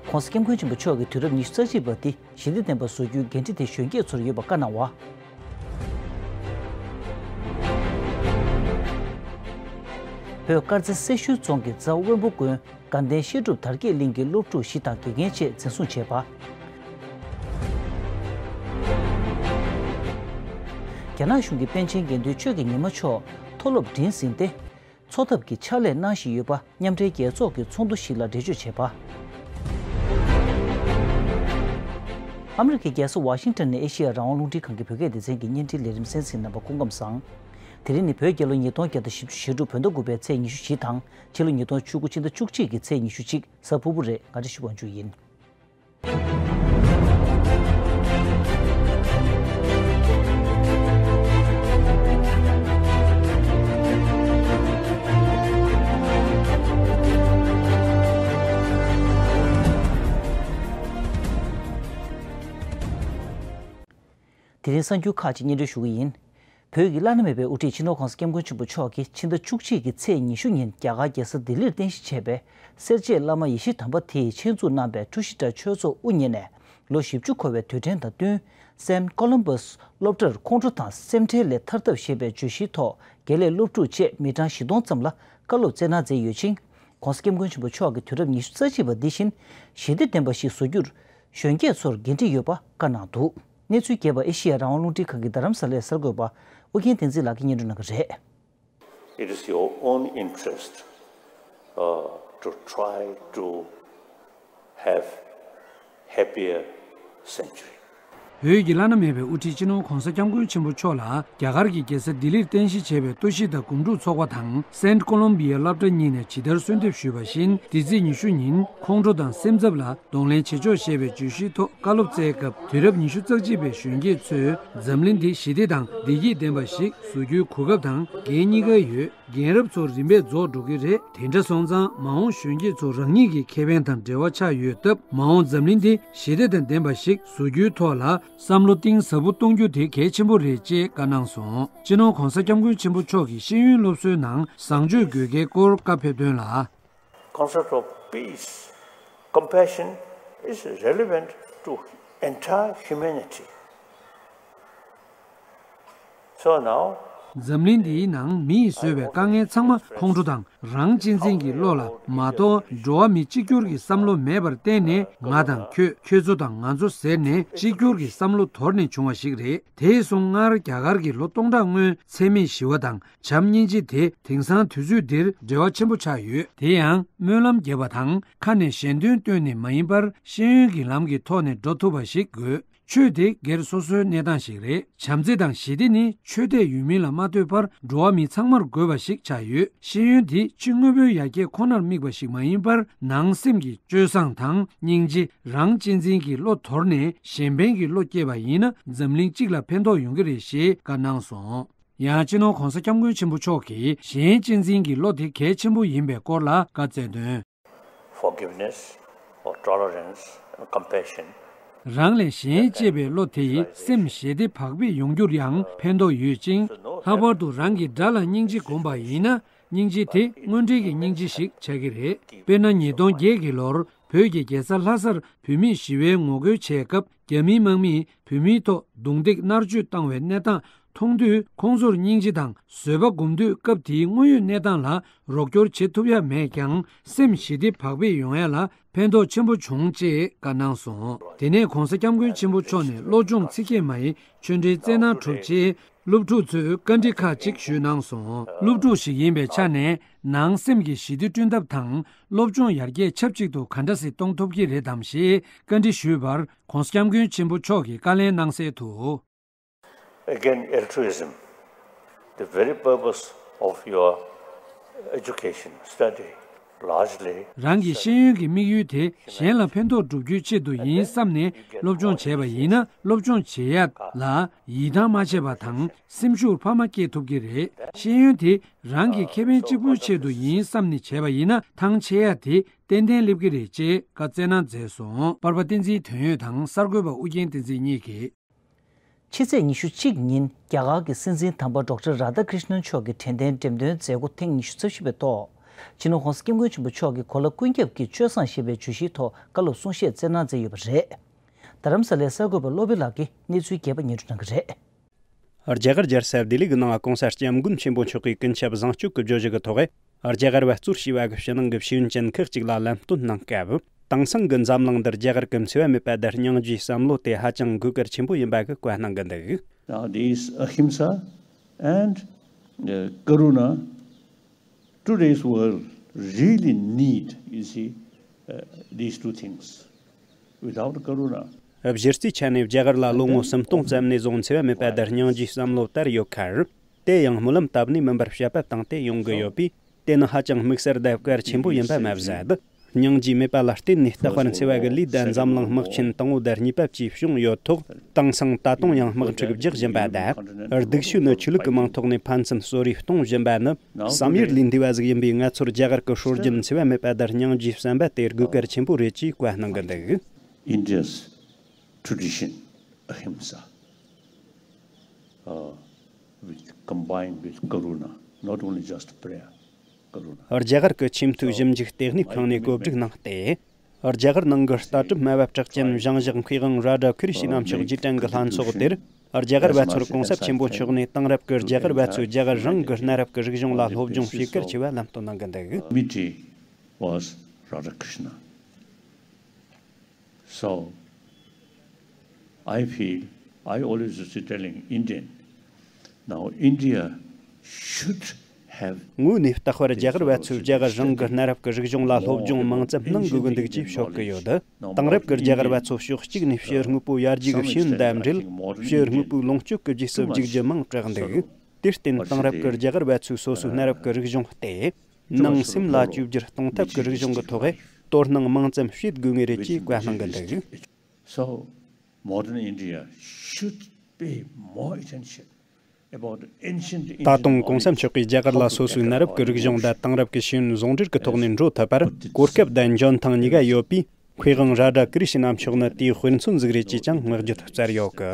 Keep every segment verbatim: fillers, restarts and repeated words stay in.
༸གོང་ས་༸སྐྱབས་མགོན་ཆེན་པོ་མཆོག་གིས་དུས་རབས་ཉི་ཤུ་རྩ་གཅིག་པ་འདི་ཞི་བདེ་ལྡན་པ་བཟོ་རྒྱུའི་འགན་འཁྲི་དེ་གཞོན་སྐྱེས་ཚོར་ཡོད་པ་བཀའ་གནང་བ། བོད་དཀར་མཛེས་སེར་ཤུལ་རྫོང་གི་རྫ་དབོན་པོ་དགོན་དགའ་ལྡན་བཤད་སྒྲུབ་དར་རྒྱས་གླིང་གི་སློབ་ཕྲུག་བཞི་དང་དགེ་རྒན་བཅས་འཛིན་བཟུང་བྱས་པ། རྒྱ་ནག་གཞུང་གི་པཎ་ཆེན་དགེ་འདུན་ཆོས་ཀྱི་ཉི་མ་མཆོག་མཐོ་སློབ་འགྲིམས་ཟིན་ཏེ། འཚོ་ཐབས་ཀྱི་ཕྱག་ལས་གནང་བཞིན་ཡོད་པ་མཉམ་འབྲེལ་རྒྱལ་ཚོགས་ཀྱི་ཚོགས་འདུ་ཞིག་ལ་འགྲེལ་བརྗོད་བྱས་པ། ཨ་མི་རི་ཀའི་རྒྱལ་ས་ཝ་ཤིང་ཊོན་ནས་ཨེ་ཤེ་ཡ་རང་དབང་རླུང་འཕྲིན་ཁང་གི་བོད་སྐད་སྡེ་ཚན་གྱི་བརྙན་འཕྲིན་ལས་རིམ་གསན་གཟིགས་གནང་བར་སྐུ་ཁམས་བཟང་། དེ་རིང་ནི་བོད་རྒྱལ་ལོ་ཉིས་སྟོང་བརྒྱ་དང་བཞི་བཅུ་ཞེ་དྲུག་བོད་ཟླ་དགུ་པའི་ཚེས་ཉི་ཤུ་བཞི་དང་ཕྱི་ལོ་ཉིས་སྟོང་བཅུ་དགུ་ཕྱི་ཟླ་བཅུ་གཅིག་གི་ཚེས་ཉི་ཤུ་གཅིག་གཟའ་ཕུར་བུ་རེད། ང་བཀྲ་ཤིས་དབང་ཕྱུག་ཡིན། དེ་རིང་གསར་འགྱུར་ཁག་ཅིག་སྙན་སྒྲོན་ཞུ་གི་ཡིན། བོད་ཀྱི་བླ་ན་མེད་པའི་དབུ་ཁྲིད་སྤྱི་ནོར་༸གོང་ས་༸སྐྱབས་མགོན་ཆེན་པོ་མཆོག་གིས་ཕྱི་ཟླ་བཅུ་གཅིག་གི་ཚེས་ཉི་ཤུ་ཉིན་རྒྱ་གར་རྒྱལ་ས་ལྡི་ལིར་རྟེན་གཞི་བྱས་པའི་སེར་བྱེས་བླ་མ་ཡེ་ཤེས་དམ་པ་དེས་ཆེད་འཛུགས་གནང་བའི་ཀྲུ་ཤི་ཏྲ་ཆོས་ཚོགས་དབུ་བརྙེས་ནས་ལོ་བཞི་བཅུ་འཁོར་བའི་དུས་དྲན་དང་བསྟུན། སེན་ཀོ་ལམ་བྷས་སློབ་གྲྭར་ཁོང་ཁྲོ་དང་སེམས་ཁྲལ་ལས་ཐར་ཐབས་ཞེས་པའི་བརྗོད་གཞིའི་ཐོག་དགེ་ལས་སློབ་ཕྲུག་བཅས་མི་གྲངས་བཞི་སྟོང་ཙམ་ལ་བཀའ་སློབ་སྩལ་གནང་མཛད་ཡོད་ཅིང་། ༸གོང་ས་༸སྐྱབས་མགོན་ཆེན་པོ་མཆོག་གིས་དུས་རབས་ཉི་ཤུ་རྩ་གཅིག་པ་འདི་བཞིན་ཞི་བདེ་ལྡན་པ་ཞིག་བཟོ་རྒྱུར་གཞོན་སྐྱེས་ཚོར་འགན་འཁྲི་ཡོད་པ་བཀའ་གནང་འདུག་གནས་ཚུལ་རྒྱས་པ་ཨེ་ཤེ་ཡ་རང་དབང་རླུང་འཕྲིན་ཁང་གི་རྡ་རམ་ས་ལའི་གསར་འགོད་པ་ཨོ་རྒྱན་བསྟན་འཛིན་ལགས་ཀྱིས་སྙན་སྒྲོན་གནང་གི་རེད། It is your own interest, uh, to try to have happier century. བོད་ཀྱི་བླ་ན་མེད་པའི་དབུ་ཁྲིད་སྤྱི་ནོར་༸གོང་ས་༸སྐྱབས་མགོན་ཆེན་པོ་མཆོག་ལ་རྒྱ་གར་གྱི་རྒྱལ་ས་ལྡི་ལིར་རྟེན་གཞི་བྱས་པའི་ཀྲུ་ཤི་ཏ་སྒོམ་སྒྲུབ་ཚོགས་པ་དང་སེན་ཀོ་ལོམ་བི་ཡ་སློབ་གྲྭ་གཉིས་ནས་ཇི་ལྟར་གསོལ་འདེབས་ཞུས་པ་བཞིན། འདི་ཚེས་ཉི་ཤུ་ཉིན་ཁོང་ཁྲོ་དང་སེམས་འཚབ་ལ་གདོང་ལེན་བྱེད་ཆོག་ཅེས་པའི་བརྗོད་གཞིའི་ཐོག་བཀའ་སློབ་སྩལ་སྐབས། དུས་རབས་ཉི་ཤུ་རྩ་གཅིག་པའི་གཞོན་སྐྱེས་ཚོས་འཛམ་གླིང་འདི་ཞི་བདེ་དང་བདེ་སྐྱིད་ལྡན་པ་ཞིག་བཟོ་རྒྱུའི་གོ་སྐབས་དང་འགན་གཉིས་ཀ་ཡོད། རྒན་རབས་ཚོ་རིམ་པས་རྫོགས་འགྲོ་གི་རེད། དེ་འདྲ་སོང་ཙང་མ་འོངས་གཞོན་སྐྱེས་ཚོ་རང་ཉིད་ཀྱི་ཁེ་ཕན་དང་འབྲེལ་བ་ཆགས་ཡོད་སྟབས། མ་འོངས་འཛམ་གླིང་འདི་ཞི་བདེ་དང་ལྡན་པ་ཞིག་བཟོ་རྒྱུའི་ཐོག་ལ་བསམ་བློ་གཏིང་ཟབ་པོ་གཏོང་རྒྱུ་དེ་གལ་ཆེན་པོ་རེད་ཅེས་བཀའ་གནང་སོང་། སྤྱི་ནོར་༸གོང་ས་༸སྐྱབས་མགོན་ཆེན་པོ་མཆོག་གིས་ཤེས་ཡོན་སློབ་གསོའི་ནང་བཟང་སྤྱོད་དགོས་གལ་སྐོར་བཀའ་ཕེབས་དོན་ལ། Concept of peace, compassion is relevant to entire humanity. So now, འཛམ་གླིང་འདིའི་ནང་མི་ཡིས་བཟོས་པའི་དཀའ་ངལ་ཚང་མ་ཁོང་ཁྲོ་དང་རང་གཅེས་འཛིན་གྱི་བློ་ལ་མ་གཏོགས། འགྲོ་བ་མི་གཅིག་གྱུར་གྱི་བསམ་བློ་མེད་པར་བརྟེན་ནས། ང་དང་ཁྱོད། ཁྱོད་ཚོ་དང་ང་ཚོ་ཟེར་ནས་གཅིག་གྱུར་གྱི་བསམ་བློ་དོར་ནས་བྱུང་བ་ཞིག་རེད། དེ་སོང་སྔར་རྒྱ་གར་གྱི་ལོ་སྟོང་ཕྲག་སྔོན་འཚེ་མེད་ཞི་བ་དང་བྱམས་སྙིང་རྗེ་དེ་དེང་སང་དུས་ཚོད་འདིར་འབྲེལ་བ་ཆེན་པོ་ཆགས་ཡོད། དེ་ཡང་སྨོན་ལམ་རྒྱབ་པ་དང་ཁ་ནས་ཞལ་འདོན་བཏོན་ནས་མ་ཡིན་པར། ཤེས་ཡོན་གྱི་ལམ་གྱི་ཐོག་ནས་འགྲོ་ཐུབ་པ་ཞིག་དགོས། ཆོས་དེ་སྒེར་སོ་སོའི་གནས་སྟངས་ཤིག་རེད། བྱམས་བརྩེ་དང་ཞི་བདེ་ནི་ཆོས་དད་ཡོད་མིན་ལ་མ་ལྟོས་པར་འགྲོ་བ་མི་ཚང་མར་དགོས་པ་ཞིག་ཆགས་ཡོད། ཤེས་ཡོན་དེ་ཕྱི་དངོས་པོའི་ཡར་རྒྱས་ཁོ་ནར་དམིགས་པ་ཞིག་མ་ཡིན་པར། ནང་སེམས་ཀྱི་སྤྱོད་བཟང་དང་སྙིང་རྗེ། རང་གཅེས་འཛིན་གྱི་བློ་དོར་ནས་གཞན་ཕན་གྱི་བློ་སྐྱེས་པ་ཡིན་ན། འཛམ་གླིང་གཅིག་ལ་ཕན་ཐོགས་ཡོང་གི་རེད་ཞེས་བཀའ་གནང་སོང་། ཡང་སྤྱི་ནོར་༸གོང་ས་༸སྐྱབས་མགོན་ཆེན་པོ་མཆོག་གིས་གཞན་གཅེས་འཛིན་གྱི་བློ་དེ་གལ་ཆེན་པོ་ཡིན་པའི་སྐོར་ལ་བཀའ་སྩལ་དོན། Forgiveness or tolerance and compassion. རང་ལས་གཞན་གཅེས་པའི་བློ་དེ་ཡིས་སེམས་ཞི་བདེ་བག་ཕེབས་ཡོང་རྒྱུར་ཡང་ཕན་ཐོགས་ཡོད་ཅིང་། ལྷག་པར་དུ་རང་གི་དགྲ་ལ་སྙིང་རྗེ་སྒོམ་པ་ཡིན་ན། སྙིང་རྗེ་དེ་དངོས་འབྲེལ་གྱི་སྙིང་རྗེ་ཞིག་ཆགས་ཀྱི་རེད། དཔེར་ན། ཉིས་སྟོང་བརྒྱད་ཀྱི་ལོར་བོད་ཀྱི་རྒྱལ་ས་ལྷ་སར་བོད་མིས་ཞི་བའི་ངོ་རྒོལ་བྱས་སྐབས། རྒྱ་མིའི་དམག་མིས་བོད་མིའི་ཐོག་རྡུང་རྡེག་མནར་གཅོད་བཏང་བའི་གནས་སྟངས་མཐོང་དུས། ཁོང་ཚོར་སྙིང་རྗེ་དང་བཟོད་པ་སྒོམ་དུས། སྐབས་དེའི་དངོས་ཡོད་གནས་སྟངས་ལ་རོགས་སྐྱོར་བྱེད་ཐུབ་ཡ་མེད་ཀྱང་། སེམས་ཞི་བདེ་བག་ཕེབས་ཡོང་ཡ་ལ་ཕན་ཐོགས་ཆེན་པོ་བྱུང་ཅེས་བཀའ་གནང་སོང་། དེ་ནས་༸གོང་ས་༸སྐྱབས་མགོན་ཆེན་པོ་མཆོག་ནས་བློ་སྦྱོང་ཚིག་བརྒྱད་མ་ཡི་ཆོས་འབྲེལ་སྩལ་གནང་གྲུབ་རྗེས། སློབ་ཕྲུག་ཚོས་བཀའ་འདྲི་ཁག་ཅིག་ཞུས་གནང་སོང་། སློབ་ཕྲུག་ཞིག་ཡིན་པའི་ཆ་ནས། ནང་སེམས་ཀྱི་ཞི་བདེ་བསྐྲུན་ཐབས་དང་། སློབ་སྦྱོང་ཡར་རྒྱས་ཆབས་ཅིག་ཏུ་ག་འདྲ་ཞིག་གཏོང་ཐུབ་ཀྱི་རེད་དམ་ཞེས་བཀའ་འདྲི་ཞུས་པར། ༸གོང་ས་༸སྐྱབས་མགོན་ཆེན་པོ་མཆོག་གིས་བཀའ་ལན་གནང་གསལ་དུ། Again, altruism, the very purpose of your education, study, largely. རང་གི་ཤེས་ཡོན་གྱི་དམིགས་ཡུལ་དེ་གཞན་ལ་ཕན་ཐོགས་སྒྲུབ་རྒྱུའི་ཆེད་དུ་ཡིན་བསམ་ནས་སློབ་སྦྱོང་བྱས་པ་ཡིན་ན། སློབ་སྦྱོང་བྱེད་ཡ་ལ་ཡིད་ཐང་མ་ཆད་པ་དང་། སེམས་ཤུགས་འཕར་མ་སྐྱེད་ཐུབ་ཀྱི་རེད། ཤེས་ཡོན་དེ་རང་གི་ཁེ་ཕན་གཅིག་པུའི་ཆེད་དུ་ཡིན་བསམ་ནས་བྱས་པ་ཡིན་ན། ཐང་ཆད་ཡ་དེ་ཏན་ཏན་སླེབས་ཀྱི་རེད་ཅེས་བཀའ་སྩལ་གནང་མཛད་སོང་། པར་པ་བསྟན་འཛིན་དོན་ཡོད་དང་གསར་འགོད་པ་ཨུ་རྒྱན་བསྟན་འཛིན་གཉིས་ཀྱིས། ཕྱི་ཚེས་ཉི་ཤུ་གཅིག་ཉིན་རྒྱ་གར་གྱི་སྲིད་འཛིན་དམ་པ་ཌོག་ཊར་རཱ་དྷ་ཀྲིཤ་ནན་མཆོག་གི་དྲན་རྟེན་འགྲེམས་སྟོན་མཛད་སྒོ་ཐེངས་ཉི་ཤུ་རྩ་བཞི་པའི་ཐོག་སྤྱི་ནོར་༧གོང་ས་༧སྐྱབས་མགོན་ཆེན་པོ་མཆོག་གིས་གོ་ལ་ཀུན་ཁྱབ་ཀྱི་སྤྱོད་བཟང་ཞེས་པའི་བརྗོད་གཞིའི་ཐོག་བཀའ་སློབ་གསུང་བཤད་སྩལ་གནང་མཛད་ཡོད་པ་རེད། རྡ་རམ་ས་ལའི་གསར་འགོད་པ་བློ་བྷེ་ལགས་ཀྱིས་གནས་ཚུལ་རྒྱས་པ་སྙན་སྒྲོན་གནང་གི་རེད། རྒྱ་གར་རྒྱལ་ས་ལྡི་ལི་གི་ནང་༧གོང་ས་༧སྐྱབས་མགོན་ཆེན་པོ་མཆོག་གིས་ཀུན་ཁྱབ་བཟང་སྤྱོད་ཀྱི་བརྗོད་གཞི་གི་ཐོག་རྒྱ་གར་བ་གཙོས་བྱས་པ་གི་ཕྱི་ནང་གི་ཤེས་ཡོན་ཅན་ཁག་ཅིག་ལ་ལམ་སྟོན་གནང་སྐབས། དེང་སང་གི་འཛམ་གླིང་འདིར་རྒྱ་གར་གྱི་འཚེ་བ་མེད་པ་དང་སྙིང་རྗེའི་བསམ་བློ་དེ་ཧ་ཅང་དགོས་གལ་ཆེན་པོ་ཡིན་པ་གི་བཀའ་གནང་གི་འདུག Now, these ahimsa and, uh, karuna, today's world really need, you see, uh, these two things. Without karuna, གཞི་རྩའི་ཆ་ནས་རྒྱ་གར་ལ་ལོ་ངོ་སུམ་སྟོང་ཙམ་ནས་བཟུང་འཚེ་བ་མེད་པ་དང་སྙིང་རྗེའི་བསམ་བློ་དར་ཡོད་ཁར། དེ་ཡང་སྨོན་ལམ་བཏབ་ནས་མིན་པར་བཤད་པ་བཏང་སྟེ་ཡོང་གི་ཡོད་པས། དེ་ནི་ཧ་ཅང་དམིགས་བསལ་དང་གལ་ཆེན་པོ་ཡིན་པ་མ་ཟད། སྙིང་རྗེ་མེད་པ་ལ་བརྟེན་ནས་རྟག་པར་འཚེ་བ་གི་ལས་དང་འཛམ་གླིང་དམག་ཆེན་དང་པོ་དང་གཉིས་པ་བཅས་བྱུང་ཡོད་ཐོག་དེང་སང་ད་དུང་ཡང་དམག་འཁྲུག་རྒྱག་བཞིན་པ་དང་། སྡུག་ཤོས་ནི་ཆོས་ལུགས་ཀྱི་མིང་ཐོག་ནས་ཕན་ཚུན་གསོད་རེས་གཏོང་བཞིན་པ་ནི་བསམ་ཡུལ་ལས་འདས་པ་ཟིག་ཡིན་པས། ང་ཚོར་རྒྱ་གར་གྱི་སྲོལ་རྒྱུན་འཚེ་བ་མེད་པ་དང་སྙིང་རྗེའི་བསམ་པ་དེ་དགོས་གལ་ཆེན་པོ་རེད་ཅེས་བཀའ་གནང་གི་འདུག India's tradition, ahimsa, uh, with, combined with karuna, not only just prayer, karuna. རྒྱ་གར་གྱི་ཆེས་མཐོའི་ཞིབ་འཇུག་ལྟེ་གནས་ཁང་ནས་བཀོད་སྒྲིག་གནང་སྟེ། རྒྱ་གར་ནང་གི་ལྟ་གྲུབ་སྨྲ་བ་གྲགས་ཅན་བཞེངས་བཞག་མཁས་དབང་རཱ་ཌ་ཀི་རི་ཤི་ན་མཆོག་རྗེས་དྲན་གྱི་ལྷན་ཚོགས་དེར། རྒྱ་གར་བ་ཚོར་གོང་ས་ཆེན་པོ་མཆོག་ནས་དེང་རབས་ཀྱི་རྒྱ་གར་བ་ཚོས་རྒྱ་གར་རང་གི་གནའ་རབས་ཀྱི་རིག་གཞུང་ལ་སློབ་སྦྱོང་བྱེད་གལ་ཆེ་བ་ལམ་སྟོན་གནང་གི་འདུག Committee was Radhakrishnan. So, I feel, I always used to telling Indian, now India should have དངོས་གནས་རྟག་པར་རྒྱ་གར་བ་ཚོས་རྒྱ་གར་རང་གི་གནའ་རབས་ཀྱི་རིག་གཞུང་ལ་སློབ་སྦྱོང་མང་ཙམ་གནང་དགོས་ཀྱི་འདུག་ཅེས་ཤོད་ཀྱི་ཡོད། དེང་རབས་ཀྱི་རྒྱ་གར་བ་ཚོ་ཕྱོགས་གཅིག་ནས་ཕྱི་དངོས་པོའི་ཡར་རྒྱས་ཀྱི་ཤེས་ཡོན་དང་འབྲེལ། ཕྱི་དངོས་པོའི་ལོངས་སྤྱོད་ཀྱི་རྗེས་སུ་འཇུག་རྒྱུ་མང་དྲགས་འདུག་དེར་བརྟེན་དེང་རབས་ཀྱི་རྒྱ་གར་བ་ཚོས་སོ་སོའི་གནའ་རབས་ཀྱི་རིག་གཞུང་སྟེ། ནང་སེམས་ལ་བཅོས་བསྒྱུར་གཏོང་ཐབས་ཀྱི་རིག་གཞུང་གི་ཐོག་དོ་སྣང་མང་ཙམ་བྱེད་དགོས་ངེས་རེད་ཅེས་བཀའ་གནང་གི་འདུག So, modern India should pay more attention about ancient Indian ད་དུང་གོང་ས་མཆོག་གིས་རྒྱ་གར་ལ་སོ་སོའི་གནའ་རབས་ཀྱི་རིག་གཞུང་དང་དེང་རབས་ཀྱི་ཤེས་ཡོན་ཟུང་འབྲེལ་གྱི་ཐོག་ནས་འགྲོ་ཐུབ་པར་གོ་སྐབས་དང་འཇོན་ཐང་གཉིས་ཀ་ཡོད་པས། མཁས་དབང་རཱ་ཌ་ཀི་རི་ཤི་ན་མཆོག་ནི་དེའི་དཔེ་མཚོན་ཟིག་རེད་ཅེས་ཀྱང་བསྔགས་བརྗོད་སྩལ་ཡོད་གི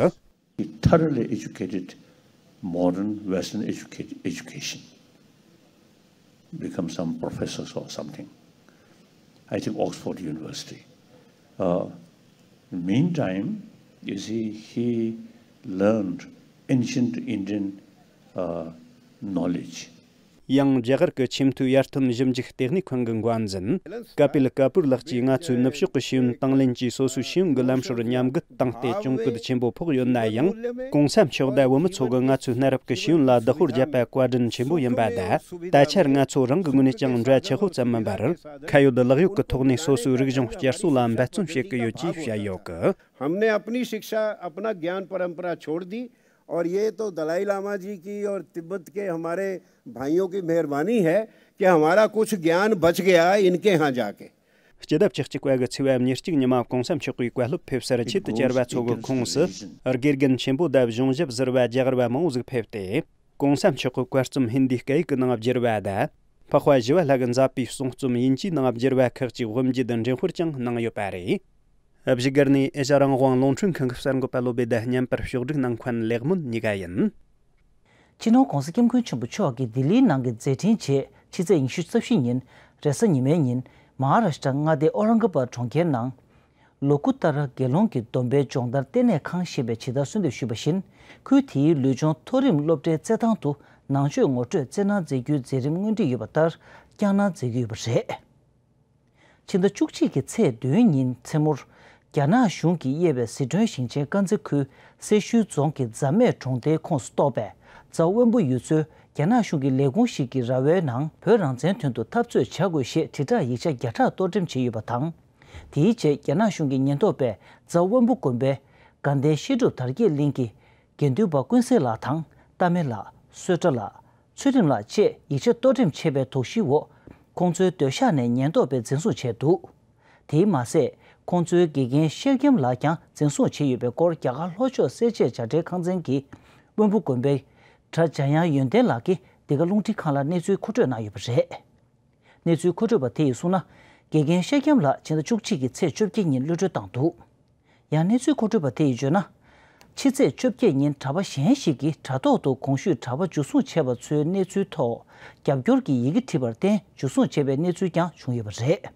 He thoroughly educated modern Western educate, education, become some professors or something. I think Oxford University. Uh, meantime, you see, he learned ancient Indian uh, knowledge. ཡང་རྒྱ་གར་གྱི་ཆེས་མཐོའི་ཡར་ཐོན་ཞིབ་འཇུག་ལྟེ་གནས་ཁང་གི་འགོ་འཛིན་ཀ་པིལ་ཀ་པུར་ལགས་ཀྱིས་ང་ཚོས་ནུབ་ཕྱོགས་ཀྱི་ཤེས་ཡོན་དང་ལེན་གྱིས་སོ་སོའི་ཤེས་ཡོན་གྱི་ལམ་སྲོལ་ཉམས་རྒུད་བཏང་སྟེ་གྱོང་གུད་ཆེན་པོ་ཕོག་ཡོད་ན་ཡང་། གོང་ས་མཆོག་དང་བུ་མོ་ཚོ་གིས་ང་ཚོའི་གནའ་རབས་ཀྱི་ཤེས་ཡོན་ལ་བདག་པོ་བརྒྱབ་པ་བཀའ་དྲིན་ཆེན་པོ་ཡིན་པ་དང་། ད་ཆར་ང་ཚོ་རང་གི་ངོས་ནས་ཀྱང་འབྲེལ་བ་ཆགས་པོ་ཙམ་མིན་པར། ཁ་ཡོད་ལག་ཡོད་ཀྱི་ཐོག་ནས་སོ་སོའི་རིག་གཞུང་བསྐྱར་གསོ་ལ་འབད་བརྩོན་བྱེད་ཀྱི་ཡོད་ཅེས་བཤད་ཡོད་གི हमने अपनी शिक्षा, अपना ज्ञान परंपरा छोड़ दी और ये तो दलाई लामा जी की और तिब्बत के हमारे भाइयों की मेहरबानी है कि हमारा कुछ ज्ञान बच गया इनके यहाँ जाके। སྤྱི་ཟླ་བཅུ་གཅིག་པ་གི་ཚེས་པ་ཉེར་གཅིག་ཉི་མ་གོང་ས་མཆོག་གིས་བཀའ་སློབ་ཕེབས་སར་ཆེད་དུ་བཅར་བ་ཚོ་གི་ཁོངས་སུ་དགེ་རྒན་ཆེན་པོ་དང་གཞུང་ཞབས་ཟུར་པ་རྒྱ་གར་བ་མང་བོ་ཟིག་ཕེབས་ཏེ། གོང་ས་མཆོག་གི་བཀའ་རྩོམ་ཧིན་དིའི་སྐད་ཡིག་གི་ནང་བསྒྱུར་བ་དང་། འཕགས་པ་ཞི་བ་ལྷ་གིས་མཛད་པའི་གསུང་རྩོམ་དབྱིན་ཇིའི་ནང་བསྒྱུར་བ་ཁག་ཅིག་དབུ་འབྱེད་འགྲེམས་སྤེལ་ཀྱང་གནང་ཡོད་པ་རེད། བཞུགས་སྒར་ནས་ཨེ་ཤ་རང་དབང་རླུང་འཕྲིན་ཁང་གི་གསར་འགོད་པ་བློ་བྷེ་དང་མཉམ་པར་ཕྱོགས་བསྒྲིགས་གནང་མཁན་ལེགས་སྨོན་གཉིས་ཀ་ཡིན། སྤྱི་ནོར་༧གོང་ས་༧སྐྱབས་མགོན་ཆེན་པོ་མཆོག་གིས་ལྡི་ལིའི་ནང་གི་མཛད་འཕྲིན་རྗེས་ཕྱི་ཚེས་ཉི་ཤུ་རྩ་བཞི་ཉིན་རེས་གཟའ་ཉི་མའི་ཉིན་མ་ཧཱ་རཱ་ཤི་ཏྲ་མངའ་སྡེའི་ཨོ་རང་ག་བཱད་གྲོང་ཁྱེར་ནང་། ལོ་ཀུ་ཏ་ར་དགེ་སློང་གི་སྡོམ་པའི་སྦྱོང་བརྡར་ལྟེ་གནས་ཁང་ཞེས་པའི་ཇི་ལྟར་གསོལ་འདེབས་ཞུས་པ་བཞིན། ཁུལ་དེའི་ལུས་སྦྱོང་མཐོ་རིམ་སློབ་གྲྭའི་རྩེད་ཐང་དུ་ནང་ཆོས་ངོ་སྤྲོད་རྩེད་གནང་མཛད་རྒྱུའི་མཛད་རིམ་དངོས་འབྲེལ་ཡོད་པ་ལྟར་བསྐྱངས་གནང་མཛད་ཀྱི་ཡོད་པ་རེད། ཕྱི་ཟླ་བཅུ་གཅིག་གི་ཚེས་བདུན་ཉིན་མཚན་མོར། རྒྱ་ནག་གཞུང་གིས་དབྱེ་བའི་ཟི་ཁྲོན་ཞིང་ཆེན་དཀར་མཛེས་ཁུལ་སེར་ཤུལ་རྫོང་གི་རྫ་སྨད་གྲོང་སྡེའི་ཁོངས་སུ་གཏོགས་པའི་རྫ་དབོན་པོ་ཡུལ་ཚོའི་རྒྱ་ནག་གཞུང་གི་ལས་ཁུངས་ཤིག་གི་ར་བའི་ནང་བོད་རང་བཙན་དོན་དུ་འཐབ་རྩོད་བྱ་དགོས་ཞེས་དྲིལ་བསྒྲགས་ཡིག་ཆ་བརྒྱ་ཕྲག་གཏོར་འགྲེམས་བྱས་ཡོད་པ་དང་། དེའི་རྗེས་རྒྱ་ནག་གཞུང་གི་ཉེན་རྟོག་པས་རྫ་དབོན་པོ་དགོན་པའི་དགའ་ལྡན་བཤད་སྒྲུབ་དར་རྒྱས་གླིང་གི་དགེ་འདུན་པ་ཀུན་གསལ་ལགས་དང་རྟ་སྨན་ལགས། བསོད་གྲྭ་ལགས། ཚུལ་ཁྲིམས་ལགས་བཅས་ཡིག་ཆ་གཏོར་འགྲེམས་བྱས་པའི་དོགས་གཞིའི་འོག་ཁོང་ཚོའི་སྡོད་ཤག་ནས་ཉེན་རྟོག་པས་འཛིན་བཟུང་བྱས་འདུག་དེས་མ་ཟད། ཁོང་ཚོའི་དགེ་རྒན་ཤེལ་རྒྱམ་ལགས་ཀྱང་འཛིན་བཟུང་བྱས་ཡོད་པའི་སྐོར་རྒྱ་གར་ལྷོ་ཕྱོགས་སེར་བྱེས་བྱ་བྲལ་ཁང་ཚན་གྱིས་དབོན་པོ་དགོན་པའི་གྲྭ་འཇམ་དབྱངས་ཡོན་ཏན་ལགས་ཀྱིས་འདི་ག་རླུང་འཕྲིན་ཁང་ལ་གནས་ཚུལ་མཁོ་སྤྲོད་གནང་ཡོད་པ་རེད། གནས་ཚུལ་མཁོ་སྤྲོད་པ་དེ་ཡིས་གསུངས་ན། དགེ་རྒན་ཤེལ་རྒྱམ་ལགས་ཕྱི་ཟླ་བཅུ་གཅིག་གི་ཚེས་བཅོ་བརྒྱད་ཉིན་གློད་གྲོལ་བཏང་འདུག་ཡང་གནས་ཚུལ་མཁོ་སྤྲོད་པ་དེ་ཡིས་བརྗོད་ན། ཕྱི་ཚེས་བཅོ་བརྒྱད་ཉིན་གྲྭ་པ་གཞན་ཞིག་གིས་དྲ་ཐོག་ཏུ་གོང་ཞུས་གྲྭ་པ་འཇུ་བཟུང་བྱས་པ་ཚོའི་གནས་ཚུལ་ཐོག་རྒྱབ་སྐྱོར་གྱི་ཡི་གེ་བྲིས་པར་བརྟེན་འཇུ་བཟུང་བྱས་པའི་གནས་ཚུལ་ཀྱང་བྱུང་ཡོད་པ་རེད།